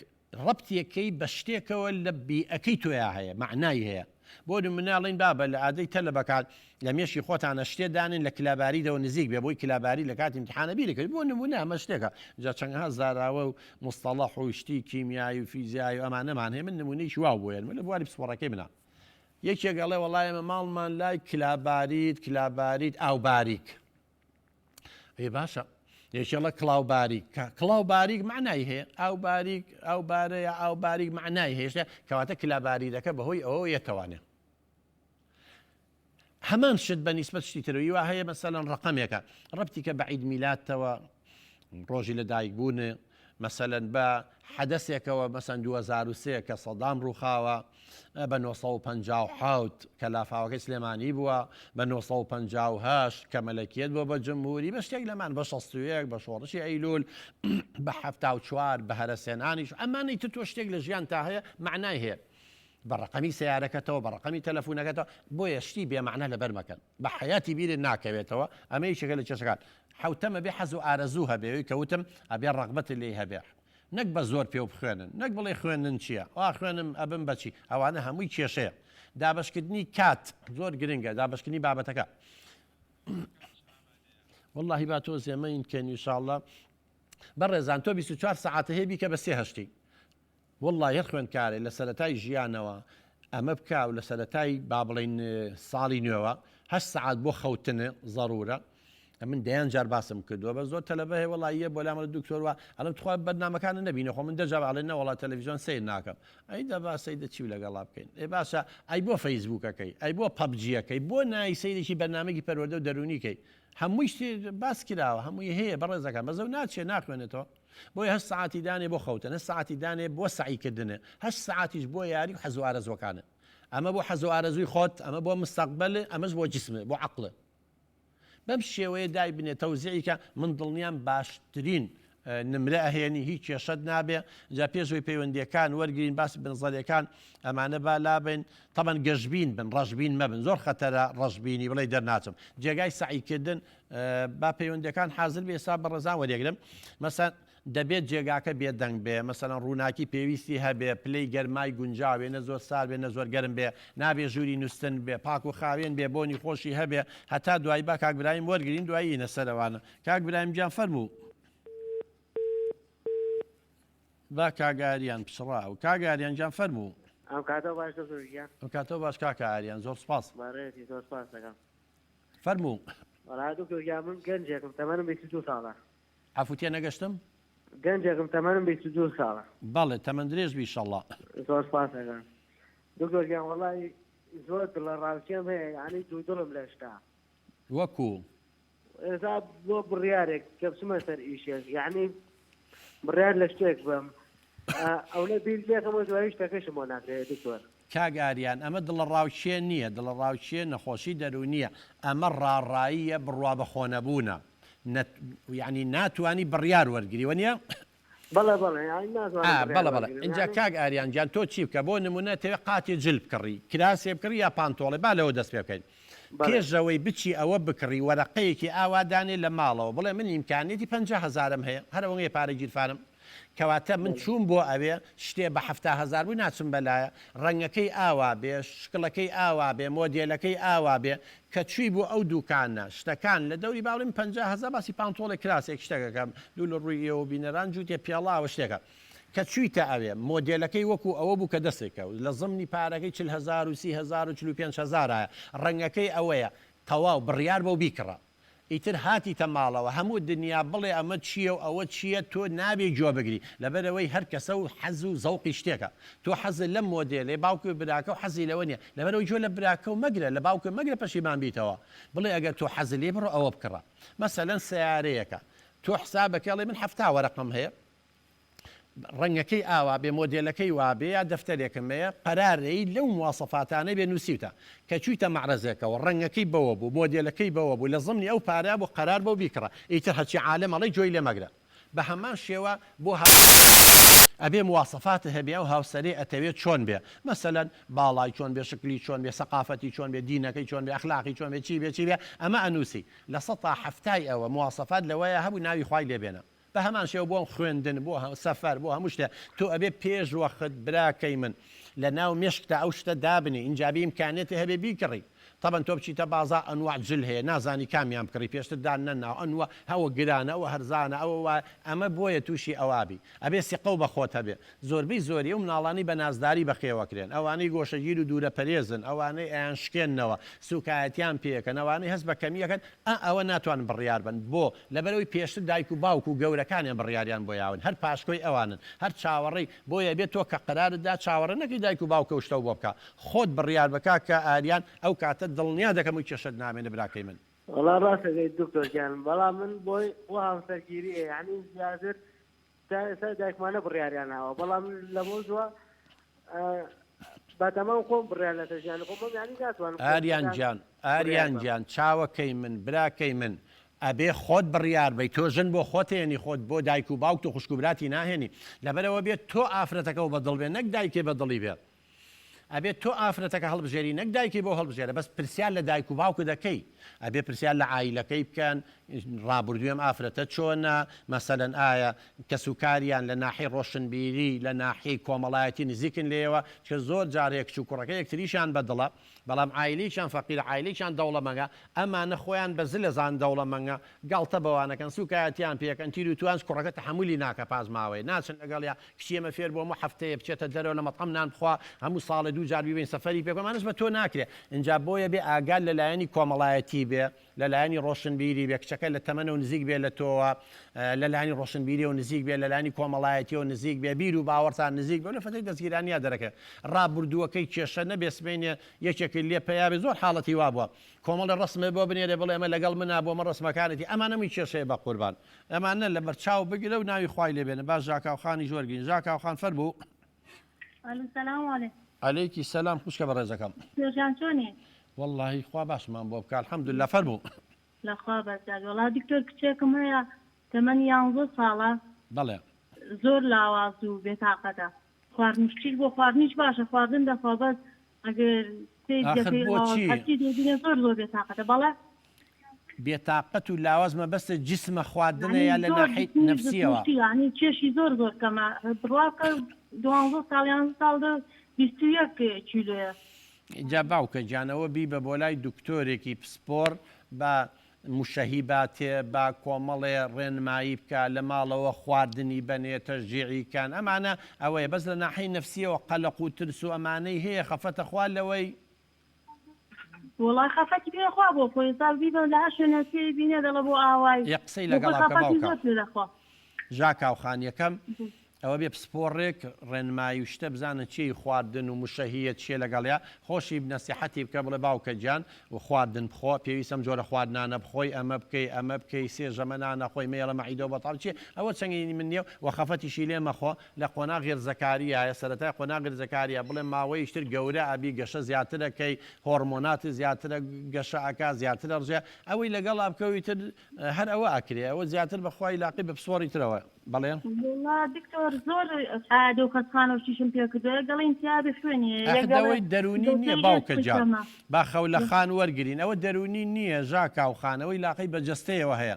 S1: ڕەبتێکەی بە شتێکەوە لە بیئەکەی تۆیا هەیە، مەعنای هەیە. بۆ نمونە ئەڵێین بابە لە ئادەی تەلەبەکان لە مێشکی خۆتانە شتێ دانێن لە کلاباریدەوە نزیک بێ بۆی کلاباری لە کاتی ئیمتیحانە بیری کەوی. بۆ نمونە ئەمە شتێکە جا چەندها زاراوە و موستەڵەح و شتی کیمیایی و فیزیایی و ئەمانەمان هەیە من نمونەیەکی واو بۆ یەنمە لە بواری پسپۆڕەکەی منا یەکێک ئەڵێ وەڵا ئێمە ماڵمان لای کلابارید کلابارید ئاو باریک ئێ باشە یەکێڵە کڵاو باریک کە کڵاو باریک معنای هەیە ئاو باریک ئاو بارەیە ئاو باریک معنای هەیە کەواتە کلا باریدەکە بەهۆی ئەوە یەتوانێ هەمان شت بە نیسبەت شتی ترەوە وا هەیە مەسەلەن ڕقەمێکە ڕەبتیکە بە عید میلادتەوە ڕۆژی لە دایک بوون مەسەلەن بە حەدەسێکەوە مەسەن 2023 کە سەدام ڕووخاوە بە 957 کە لافاوەکەی سلێمانی بووە بە 958 کە مەلەکیەت بووە بە جمهوری بە شتێک لەمان بە 61 بە شۆڕشی ئەیلول بە 74 بە هەرەسێنانیش ئەمانەی تر تۆ شتێک لە ژیان تا هەیە معنای هەیە بە ڕەقەمی سەیارەکەتەوە بە ڕەقەمی تەلەفونەکەتەوە بۆیە شتی بێ مەعنا لەبەر مەکەن بە حەیاتی بیرت ناکەوێتەوە ئەمە یەکێکە لە کێشەکان حەوتەم ئەبێ حەز و ئارەزوو هەبێ ئەوی کە وتم ئەبێ ڕەغبەتت لێی هەبێ نەک بە زۆر پێو بخوێنن نەک بڵێ خوێندن چییە وا خوێنم ئەبم بەچی ئەوانە هەمووی کێشەیە دابەشکردنی کات زۆر گرنگە دابەشکردنی بابەتەکە واللهی با تۆ زێمەین کەن ئینشاءاللە بەڕێزان تۆ 24 سەعاتە هەیە بیکە بە سێ هەشتی وەڵڵاهی هەر خوێندکارێ لە سەرەتای ژیانەوە ئەمە بکا و لە سەرەتای با بڵێین ساڵی نوێوە هەشت سەعات بۆ خەوتن زەرورە. من دەیان جار باسم کردووە بە زۆر تەلەبە هەیە وەڵا یە بۆ لامەڵە دکتۆر وا ئەڵێم تخوا بەرنامەکانە نەبینە خۆ من دەجا ئەڵێ نەوەڵا تەلەڤیزیۆن سەیر ناکەم ئەی دەبا سەیدە چی لەگەڵا بکەین ئێ باشە ئەی بۆ فەیسبووکەکەی ئەی بۆ پەبجیەکەی بۆ نای سەیرێکی بەرنامەیەکی پەروەردە و دەروونی کەی هەمووی شتێ باس کراوە هەمووی هەیە بەڕێزەکان بەزەو ناچێ ناخوێنێتەوە بۆیە هەشت سەعاتی دانێ بۆ خەوتن هەشت سەعاتی دانێ بۆ سەعی کردنێ هەشت سەعاتیش بۆ یاری و حەز و ئارەزووەکانە ئەمە بۆ حەز و ئارەزووی خۆت ئەمە بۆ مستەقبەل ئەمەش بۆ جسمێ بۆ عەقڵێ بەم شێوەیە دایبنێ تەوزیعی کە من دڵنیام باشترین نمرە ئەهێنی هیچ کێشەت نابێ جا پێش ئەوەی پەیوەندیەکان وەرگین باسی بنزەرەکان ئەمانە با لابین تەبەن گەشبین بن ڕەشبین مەبن زۆر خەتەرە ڕەشبینی بڵێ دەرناچم جێگای سەعیکردن با پەیوەندەکان حاضر بێ ئێستا بەڕێزان وەریەگرم مەسەن دەبێت جێگاکە بێدەنگ بێ، مەسەلەن ڕووناکی پێویستی هەبێ، پلەی گەرمای گونجاو بێ، نە زۆر سارد بێ نە زۆر گەرم بێ، نابێ ژووری نوستن بێ، پاک و خاوێن بێ، بۆنی خۆشی هەبێ، هەتا دوایی با کاک برایم وەرگرین دوایی یینە سەرەوانە. کاک برایم گیان فەرموو. با کاک ئاریان پچڕا و کاک ئاریان گیان فەرموو.
S2: ئەم کاتەو باش دکتۆر گیان.
S1: ئەم کاتەو باش کاکە ئاریان زۆر سوپاس.
S2: بەڕێزی زۆر سوپاس دەکەم.
S1: فەرموو.
S2: وەڵا دکتۆر گیان من گەنجێکم تەمەنم 22 ساڵە.
S1: عەفو تێنەگەشتم؟
S2: گەنجێکم تەمەنم 22 ساڵە.
S1: بەڵێ تەمەن درێژ بی ئیشەڵا.
S2: زۆر سپاس ئەکەم دکتۆر گیان وەڵای زۆر دڵە ڕاوکێم هەیە یانی دوو دڵم لە شتا.
S1: وەکو؟
S2: ئێستا بۆ بڕیارێک کە بچمە سەر ئیشێک یانی بڕیار لە شتێک بەم ئەونە بیر لێکەمەوە دوایی شتەکەشم بۆ ناکرێ دکتۆر.
S1: کاک ئاریان ئەمە دڵەڕاوکێ نییە، دڵەڕاوکێ نەخۆشی دەروونییە، ئەمە ڕاڕاییە بڕوا بەخۆنەبوونە، نەت یانی ناتوانی بڕیار وەرگری وەنیە؟
S2: بەڵێ بەڵێ یانی ناتوانم
S1: ئا
S2: بڕیار
S1: بەڵێ بەڵێ
S2: وەرگرم
S1: ئینجا
S2: یانی
S1: کاک ئاریان گیان تۆ چی بکە بۆ نمونە ئەتەوێ قاتێ جل بکڕی کراسێ بکڕی یا پانتۆڵێ با لەوە دەست پێ بکەین
S2: بەڵێ
S1: پێش ئەوەی بچی ئەوە بکڕی وەرەقەیەکی ئاوا دانێ لە ماڵەوە بڵێ من ئیمکانیەتی 50 هەزارم هەیە هەر ئەوەنەیە پارەی گیرفانم کەواتە من چووم بۆ ئەوێ شتێ بە 70 هەزار بوو ناچم بەلایە ڕەنگەکەی ئاوا بێ شکڵەکەی ئاوا بێ مۆدێلەکەی ئاوا بێ کە چووی بۆ ئەو دوکانە شتەکان لە دەوری با بڵێین 50 هەزار باسی پانتۆڵێک کراسێک شتێکەکەم دوو لە ڕووی ئێوە بینەران جووتێ پێڵاوە شتێکە کە چوویتە ئەوێ مۆدێلەکەی وەکو ئەوە بوو کە دەستت کەوت لە زمنی پارەکەی 40 هەزار و 30 هەزار و 45 هەزارایە ڕەنگەکەی ئەوەیە تەواو بڕیار بەو بیکڕە ئیتر هاتیتە ماڵەوە هەموو دنیا بڵێ ئەمە چییە و ئەوە چییە تۆ نابێ گوێ بگری لەبەرئەوەی هەر کەسە و حەز و زەوقی شتێکە تۆ حەزت لەم مۆدێلەیە باوک و براکە و حەزی لەوە نییە لەبەرئەوەی گوێ لە براکە و مەگرە لە باوکت مەگرە پەشیمان بیتەوە بڵێ ئەگەر تۆ حەزت لێی بڕۆ ئەوە بکڕە مەسەلەن سەیارەیەکە تۆ حسابەکەی ئەڵێ من 70 وەرەقەم هەیە ڕەنگەکەی ئاوا بێ مۆدێلەکەی وابێ یا دەفتەرێکم هەیە قەرارەی لەو مواسەفاتانەی بێ نووسیوتە کە چوویتە مەعرەزێکەوە ڕەنگەکەی بەوە بوو مۆدێلەکەی بەوە بوو لە زمنی ئەو پارەیا بوو قەرار بەو بیکڕە ئیتر هەرچی عالەم ئەڵێ گوێی لێ مەگرە بە هەمان شێوە بۆ ئەبێ مواسەفاتت هەبێ ئەو هاوسەرەی ئەتەوێ چۆن بێ مەسەلەن باڵای چۆن بێ شکلی چۆن بێ سەقافەتی چۆن بێ دینەکەی چۆن بێ ئەخلاقی چۆن بێ چی بێ چی بێ ئەمە ئەنووسی 70%ی ئەوە مواسەفات لەوەیا هەبوو ناوی خوای لێ بێنە بە هەمان شێوە بۆ خوێندن بۆ سەفەر بۆ هەموو شتێ تۆ ئەبێ پێش وەخت براکەی من لە ناو مێشکتا ئەو شتە دابنێ ئینجا بێ ئیمکانیەتێ هەبێ بیکڕی تەبەن تۆ بچیتە بازاڕ ئەنواع جل هەیە نازانی کامیان بکڕی پێشتر دان نەناوە ئەنوا ئەوە گرانە ئەوە هەرزانە ئەوە وایە ئەمە بۆیە توشی ئەوا بی ئەبێ سیقەو بە خۆت هەبێ زۆربەی زۆری ئەو مناڵانەی بە نازداری بەخێوەکرێن، ئەوانەی گۆشەگیر و دوورەپەرێزن، ئەوانەی ئەیانشکێننەوە، سووکایەتیان پێکەن، ئەوانەی هەست بە کەمی ئەکەن، ئا ئەوە ناتوانن بڕیار بەن. بۆ؟ لەبەرئەوەی پێشتر دایک و باوک و گەورەکانیان بڕیاریان بۆ یاون، هەر پاشکۆی ئەوانن، هەر چاوەڕێی، بۆیە ئەبێ تۆ کە قەرارت دا چاوەڕێ نەکەی دایک و باوک ئەو شتەو بۆ بکا، خۆت بڕیار بە کاکە ئاریان، ئەو کاتە دڵنیا دەکەم و کێشەت نامێنێ براکەی من.
S2: وەڵا ڕاست ئەکەی دکتۆر گیان بەڵام من بۆی بۆ هاوسەرگیریە یانی زیاتر تا ئێستا دایکمانە بڕیاریان هاوە بەڵام لەمەو دوا بەتەمام خۆم بڕیار لەسەر ژیانی خۆم بەم یانی ناتوانم خۆم
S1: ئاریان
S2: شتەکان
S1: گیان
S2: بڕیار
S1: ئاریان
S2: بەم.
S1: گیان چاوەکەی من براکەی من ئەبێ خۆت بڕیار بەی تۆ ژن بۆ خۆت هێنی خۆت بۆ دایک و باوکت و خوشک و براتی ناهێنی لەبەرئەوە بێ تۆ ئافرەتەکەو بەدڵ بێ نەک دایکێ بەدڵی بێ ئەبێت تۆ ئافرەتەکە هەڵبژێری نەک دایکی بۆ هەڵبژێرە بەس پرسیار لە دایک و باوکت دەکەی ئەبێ پرسیار لە عایلەکەی بکەن ڕابردووی ئەم ئافرەتە چۆنە مەسەلەن ئایا کەس و کاریان لە ناحی ڕۆشنبیری لە ناحیەی کۆمەڵایەتی نزیکن لێیەوە چکە زۆر جار هەیە کچ و کوڕەکە یەکتریشیان بەدڵە بەڵام عایلەیەکیان فەقیرە عایلەیەکیان دەوڵەمەنگە ئەمانە خۆیان بە زل ئەزانن دەوڵەمەنگە گاڵتە بەوانەکەن سوکایەتیان پێکەن تیر و توانج کوڕەکە تەحەمولی ناکا پاش ماوەیە ناچن لەگەڵیا کچی ئێمە فێر بووە هەموو هەفتەیە بچێتە دەرەوە لە مەتعەم نان بخوا هەموو ساڵێ. دوو جار بیبەین سەفەری پێ بکەین ئەمانەش بە تۆ ناکرێ ئینجا بۆیە بێ ئاگات لە لایەنی کۆمەڵایەتی بێ لە لایەنی ڕۆشنبیری بێ کچەکە لە تەمەنەوە نزیک بێ لە تۆوە لە لایەنی ڕۆشنبیریەوە نزیک بێ لە لایەنی کۆمەڵایەتیەوە نزیک بێ بیر و باوەڕتان نزیک بێ لە فەترەی دەستگیرانیا دەرەکەوێ ڕابردووەکەی کێشە نەبێ سبەینێ یەکێکی لێ پەیا بێ زۆر حاڵەتی وا بووە کۆمەڵێ ڕەسمت بۆ بنێرێ بڵێ ئەمە لەگەڵ منا بۆ ئەمە ڕەسمەکانێتی ئەمانە هەمووی کێشەیە بەقوربان ئەمانە لەبەر چاو بگرە و ناوی خوای لێ بێنە با ژاکاو خانیش وەرگرین ژاکاو خان فەرموو.
S3: ئەلو سلام علیکم.
S1: عەلەیکی سەلام خوشکە بەڕێزەکەم.
S3: دکتۆر جان چۆنی؟
S1: وەڵاهی خوا باشمان بۆ بکا الحمدللە فەرموو.
S3: لەخوا بەزیاد وەڵا دکتۆر کچێکم هەیە تەمەنی یانزە ساڵە
S1: بەڵێ.
S3: زۆر لاواز و بێتاقەتە خواردنیش بۆ خواردنیش باشە خواردن دەخوا بەس ئەگەر سەیر
S1: ئاخر
S3: دەکەی
S1: بۆ
S3: لاواز
S1: چی؟
S3: هەرچی دەیبینێ زۆر زۆر بێتاقەتە بەڵێ.
S1: بێتاقەت و لاواز مەبەستت جسمە خواردنە
S3: یانی
S1: یا لە
S3: زۆر
S1: ناحەی
S3: جسمی
S1: نەفسیەوە؟
S3: جسمیشی یانی کێشی زۆر زۆر کەمە بڕوا بکە دوانزە ساڵ یانزە ساڵ دە 21 کیلۆیە.
S1: جا باوکە گیان ئەوە بیبە بۆ لای دکتۆرێکی پسپۆر با مشەهی با تێ با کۆمەڵێ ڕێنمایی بکا لە ماڵەوە خواردنی بەنێ تەشجیعی کەن ئەمانە ئەوەیە بەس لە ناحەی نەفسیەوە قەلەق و ترس و ئەمانەی هەیە خەفەتە خوا لەوەی
S3: وەڵا خەفەتی پێ خوا بۆ خۆی ئێستا بیبە لە هەر شوێنێ سێی بینێ دەڵێ بۆ ئاوای
S1: یە قسەی
S3: بۆ خۆی
S1: لەگەڵا بکە
S3: خەفەتی
S1: باوکە.
S3: زۆر پێ دەخوا.
S1: ژاکاو خان یەکەم ئەوە بێ پسپۆڕێک ڕێنمایی و شتە بزانە چێی خواردن و مشەهیە چیە لەگەڵیا خۆشی نەسیحەتی بکە بڵێ باوکە گیان خواردن بخۆ پێویستە ئەم جۆرە خواردنانە بخۆی ئەمە بکەی ئەمە بکەی سێ ژەمە نان نەخۆی مەیەڵە مەعیدەو بەتاڵ چیە ئەوە چەنگی من نیە و خەفەتیشی لێ مەخۆ لە قۆناغی ڕزەکاریایە سەرەتای قۆناغی ڕزەکاریە بڵێ ماوەیش تر گەورە ئەبی گەشە زیاترەکەی هۆڕمۆنات زیاترە گەشە ئەکا زیاترە ڕژێ ئەوەی لەگەڵا بکەوی تر هەر ئەوە ئەکرێ ئەوە زیاتر بەخوا ئیلاقەی بە پسپۆڕی ترەوە بەڵێ.
S3: وەڵا دکتۆر زۆر عادە و خەستخانە و شتیشم پێ کردوە یەک دەڵێ ئینتیابی خوێنی هەیە
S1: ئەخ
S3: یەک دەڵێ
S1: ئەوەی دەروونی نییە
S3: دەستەی
S1: باوکە
S3: ئێسکی
S1: گیان
S3: کەمە.
S1: با خەولە خان وەرگرین ئەوە دەروونی نییە ژاکاو خان ئەوەی لاقەی بە جەستەیەوە هەیە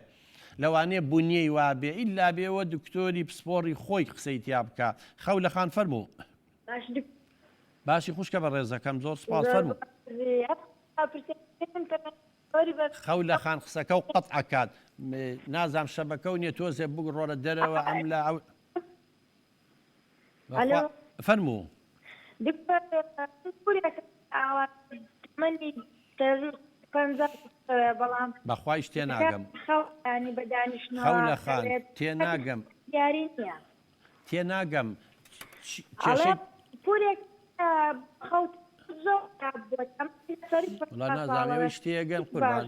S1: لەوانەیە بونیەی وابێ ئیلا بێ ئەوە دکتۆری پسپۆڕی خۆی قسەی تیا بکا خەولە خان فەرموو.
S4: باش دکتۆر.
S1: باشی خوشکە بەڕێزەکەم زۆر سوپاس
S4: زۆر
S1: فەرموو.
S4: باش.
S1: خەولە خان قسەکەو قەت ئەکات نازام شەبەکەو نیە تۆزێ بگڕۆرە دەرەوە ئەم لا ئەو
S4: ئەلۆ
S1: فەرموو.
S4: دکتۆر من پورێکم ئاوا تەمەنی 50 بەڵام
S1: بەخوایش تێناگەم
S4: خەوانی بە دانیشتنەوە
S1: خەولە خان تێناگەم
S4: دیاری نییە
S1: تێناگەم
S4: ئەڵێ پورێک خەوت زۆر بووە
S1: وەڵا نازانم ئێوەی شتێگەن قوربان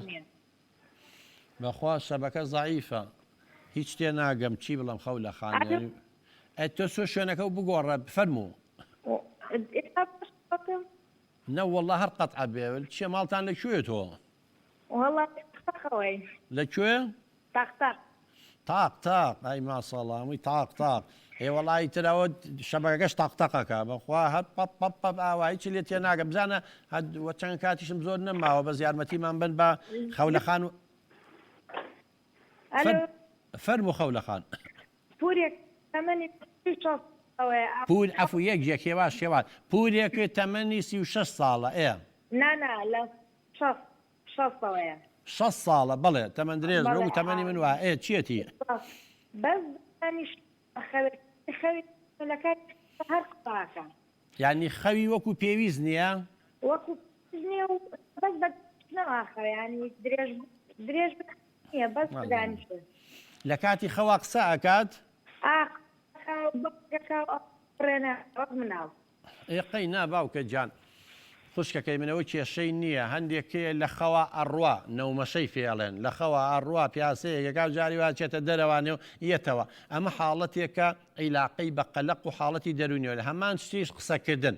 S1: بەخوا شەبەکە زەعیفە هیچ تێ ناگەم چی بڵم خەو لە خان ئەی تۆ سۆ شوێنەکە و بگۆڕە فەرموو نەوەڵا هەر قەتعە بێ چیە ماڵتان لە کوێ تۆ
S4: وەڵا تاقەوەی.
S1: لە کوێ؟
S4: تاق تاق.
S1: تاق تاق ئای ماسەڵا هەمووی تاق تاق ئێ وەڵا ئیتر ئەوە شەبەکەکەش تاق تەقەکە بەخوا هەر پەپ پەپ پەپ ئاوا هیچی لێ تێناگەم بزانە هەر وە چەند کاتیشم زۆر نەماوە بەس یارمەتیمان بن با خەولە خان و
S4: ئەلۆ
S1: فەرموو خەولە خان.
S4: پورێک تەمەنی 36 ساڵەیە ئاوا.
S1: پور عەفو یەک یەک هێواش هێواش پورێک تەمەنی 36 ساڵە ئێ.
S4: نا نا لە شەست شەستەوەیە.
S1: 60 ساڵە بەڵێ تەمەن درێژ بێ
S4: بەڵێ
S1: وەکو تەمەنی من وایە ئێ چیەتی؟
S4: بەس دانیشت خەوێ خەوی لە کاتی هەر قسە ئەکا.
S1: یانی خەوی وەکو پێویست نییە؟
S4: وەکو پێویست نییە و بەس بە دانیشتنەوە ئەخەوێ یانی درێژ درێژ نییە بەس بە دانیشتن.
S1: لە کاتی خەوا قسە ئەکات؟
S4: ئا قسە ئەکا و بانگ ئەکا و ئەڕێنە وەک مناڵ.
S1: ئێ قەی نا باوکە گیان خوشکەکەی من ئەوە کێشەی نییە هەندێک کێ لە خەوا ئەڕوا نەومەشەی پێ ئەڵێن لە خەوا ئەڕوا پیاسەیەک ئەکا و جاری وا ئەچێتە دەرەوانێ و یەتەوە ئەمە حاڵەتێکە عیلاقەی بە قەلەق و حاڵەتی دەروونیەوە لە هەمان شتیش قسەکردن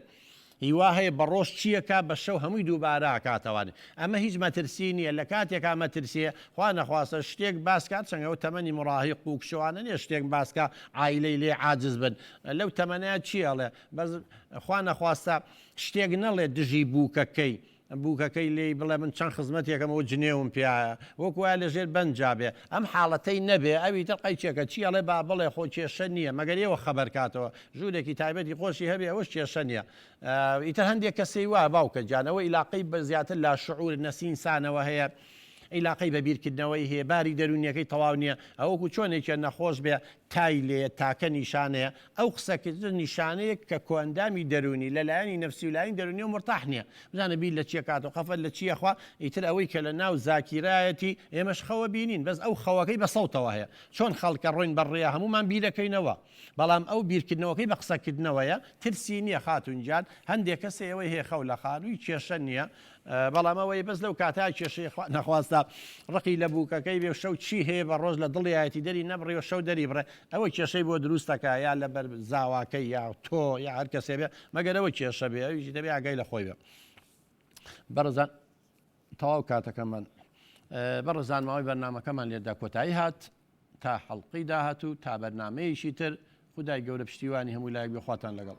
S1: هیوا هەیە بە ڕۆژ چیەکا بە شەو هەمووی دووبارە ئەکاتەوانێ ئەمە هیچ مەترسی نییە لە کاتێکا مەترسیە خوا نەخواستە شتێک باس کا چەنگە ئەو تەمەنی مراهیق و کچۆانە نیە شتێک باس کا عایلەی لێ عاجز بن لەو تەمەنەیا چی ئەڵێ بەس خوا نەخواستە شتێک نەڵێ دژی بووکەکەی بووکەکەی لێی بڵێ من چەند خزمەتێکم ئەو جنێوم پیایە وەکو وایە لەژێر بەنجا بێ ئەم حاڵەتەی نەبێ ئەوی تر قەیچێکە چی ئەڵێ با بڵێ خۆ کێشە نییە مەگەر ئێوە خەبەر کاتەوە ژوورێکی تایبەتی خۆشی هەبێ ئەوەش کێشە نییە ئیتر هەندێک کەسەی وایە باوکە گیان ئەوە ئیلاقەی بە زیاتر لاشعور نەسینسانەوە هەیە. عیلاقەی بە بیرکردنەوەی هەیە، باری دەروونیەکەی تەواو نییە، ئەوەکو چۆن یەکێ نەخۆش بێ تای لێیە تاکە نیشانەیە، ئەو قسەکردنە نیشانەیەک کە کۆئەندامی دەروونی لە لایەنی نەفسی و لایەنی دەروونیەوە مورتاح نییە، بزانە بیر لە چی ئەکاتەوە، خەفەت لە چی ئەخوا، ئیتر ئەوەی کە لە ناو زاکیرایەتی، ئێمەش خەوە بینین، بەس ئەو خەوەکەی بە سەوتەوە هەیە، چۆن خەڵکە ڕۆین بە ڕێیا هەموومان بیرەکەینەوە. بەڵام ئەو بیرکردنەوەکەی بە قسەکردنەوەیە ترسی نییە خاتون گیان هەندێک کەس ئێوەی هەیە خەو لە خانووی کێشە نییە بەڵام ئەوەی بەس لەو کاتا کێشەی خوا نەخواستە ڕقی لە بووکەکەی بێ و شەو چی هەیە بە ڕۆژ لە دڵیایەتی دەری نەبڕی و شەو دەری بڕێ ئەوە کێشەی بۆ دروستەکە یا لەبەر زاواکەی یا تۆ یا هەر کەسێ بێ مەگەر ئەوە کێشە بێ ئەویش دەبێ ئاگای لە خۆی بێ بەڕێزان تەواو کاتەکەمان بەڕێزان ماوەی بەرنامەکەمان لێردا کۆتایی هات تا حەڵقەی داهاتوو تا بەرنامەیەکی تر خودای گەورە پشتیوانی هەموو لایەک بێ خواتان لەگەڵ.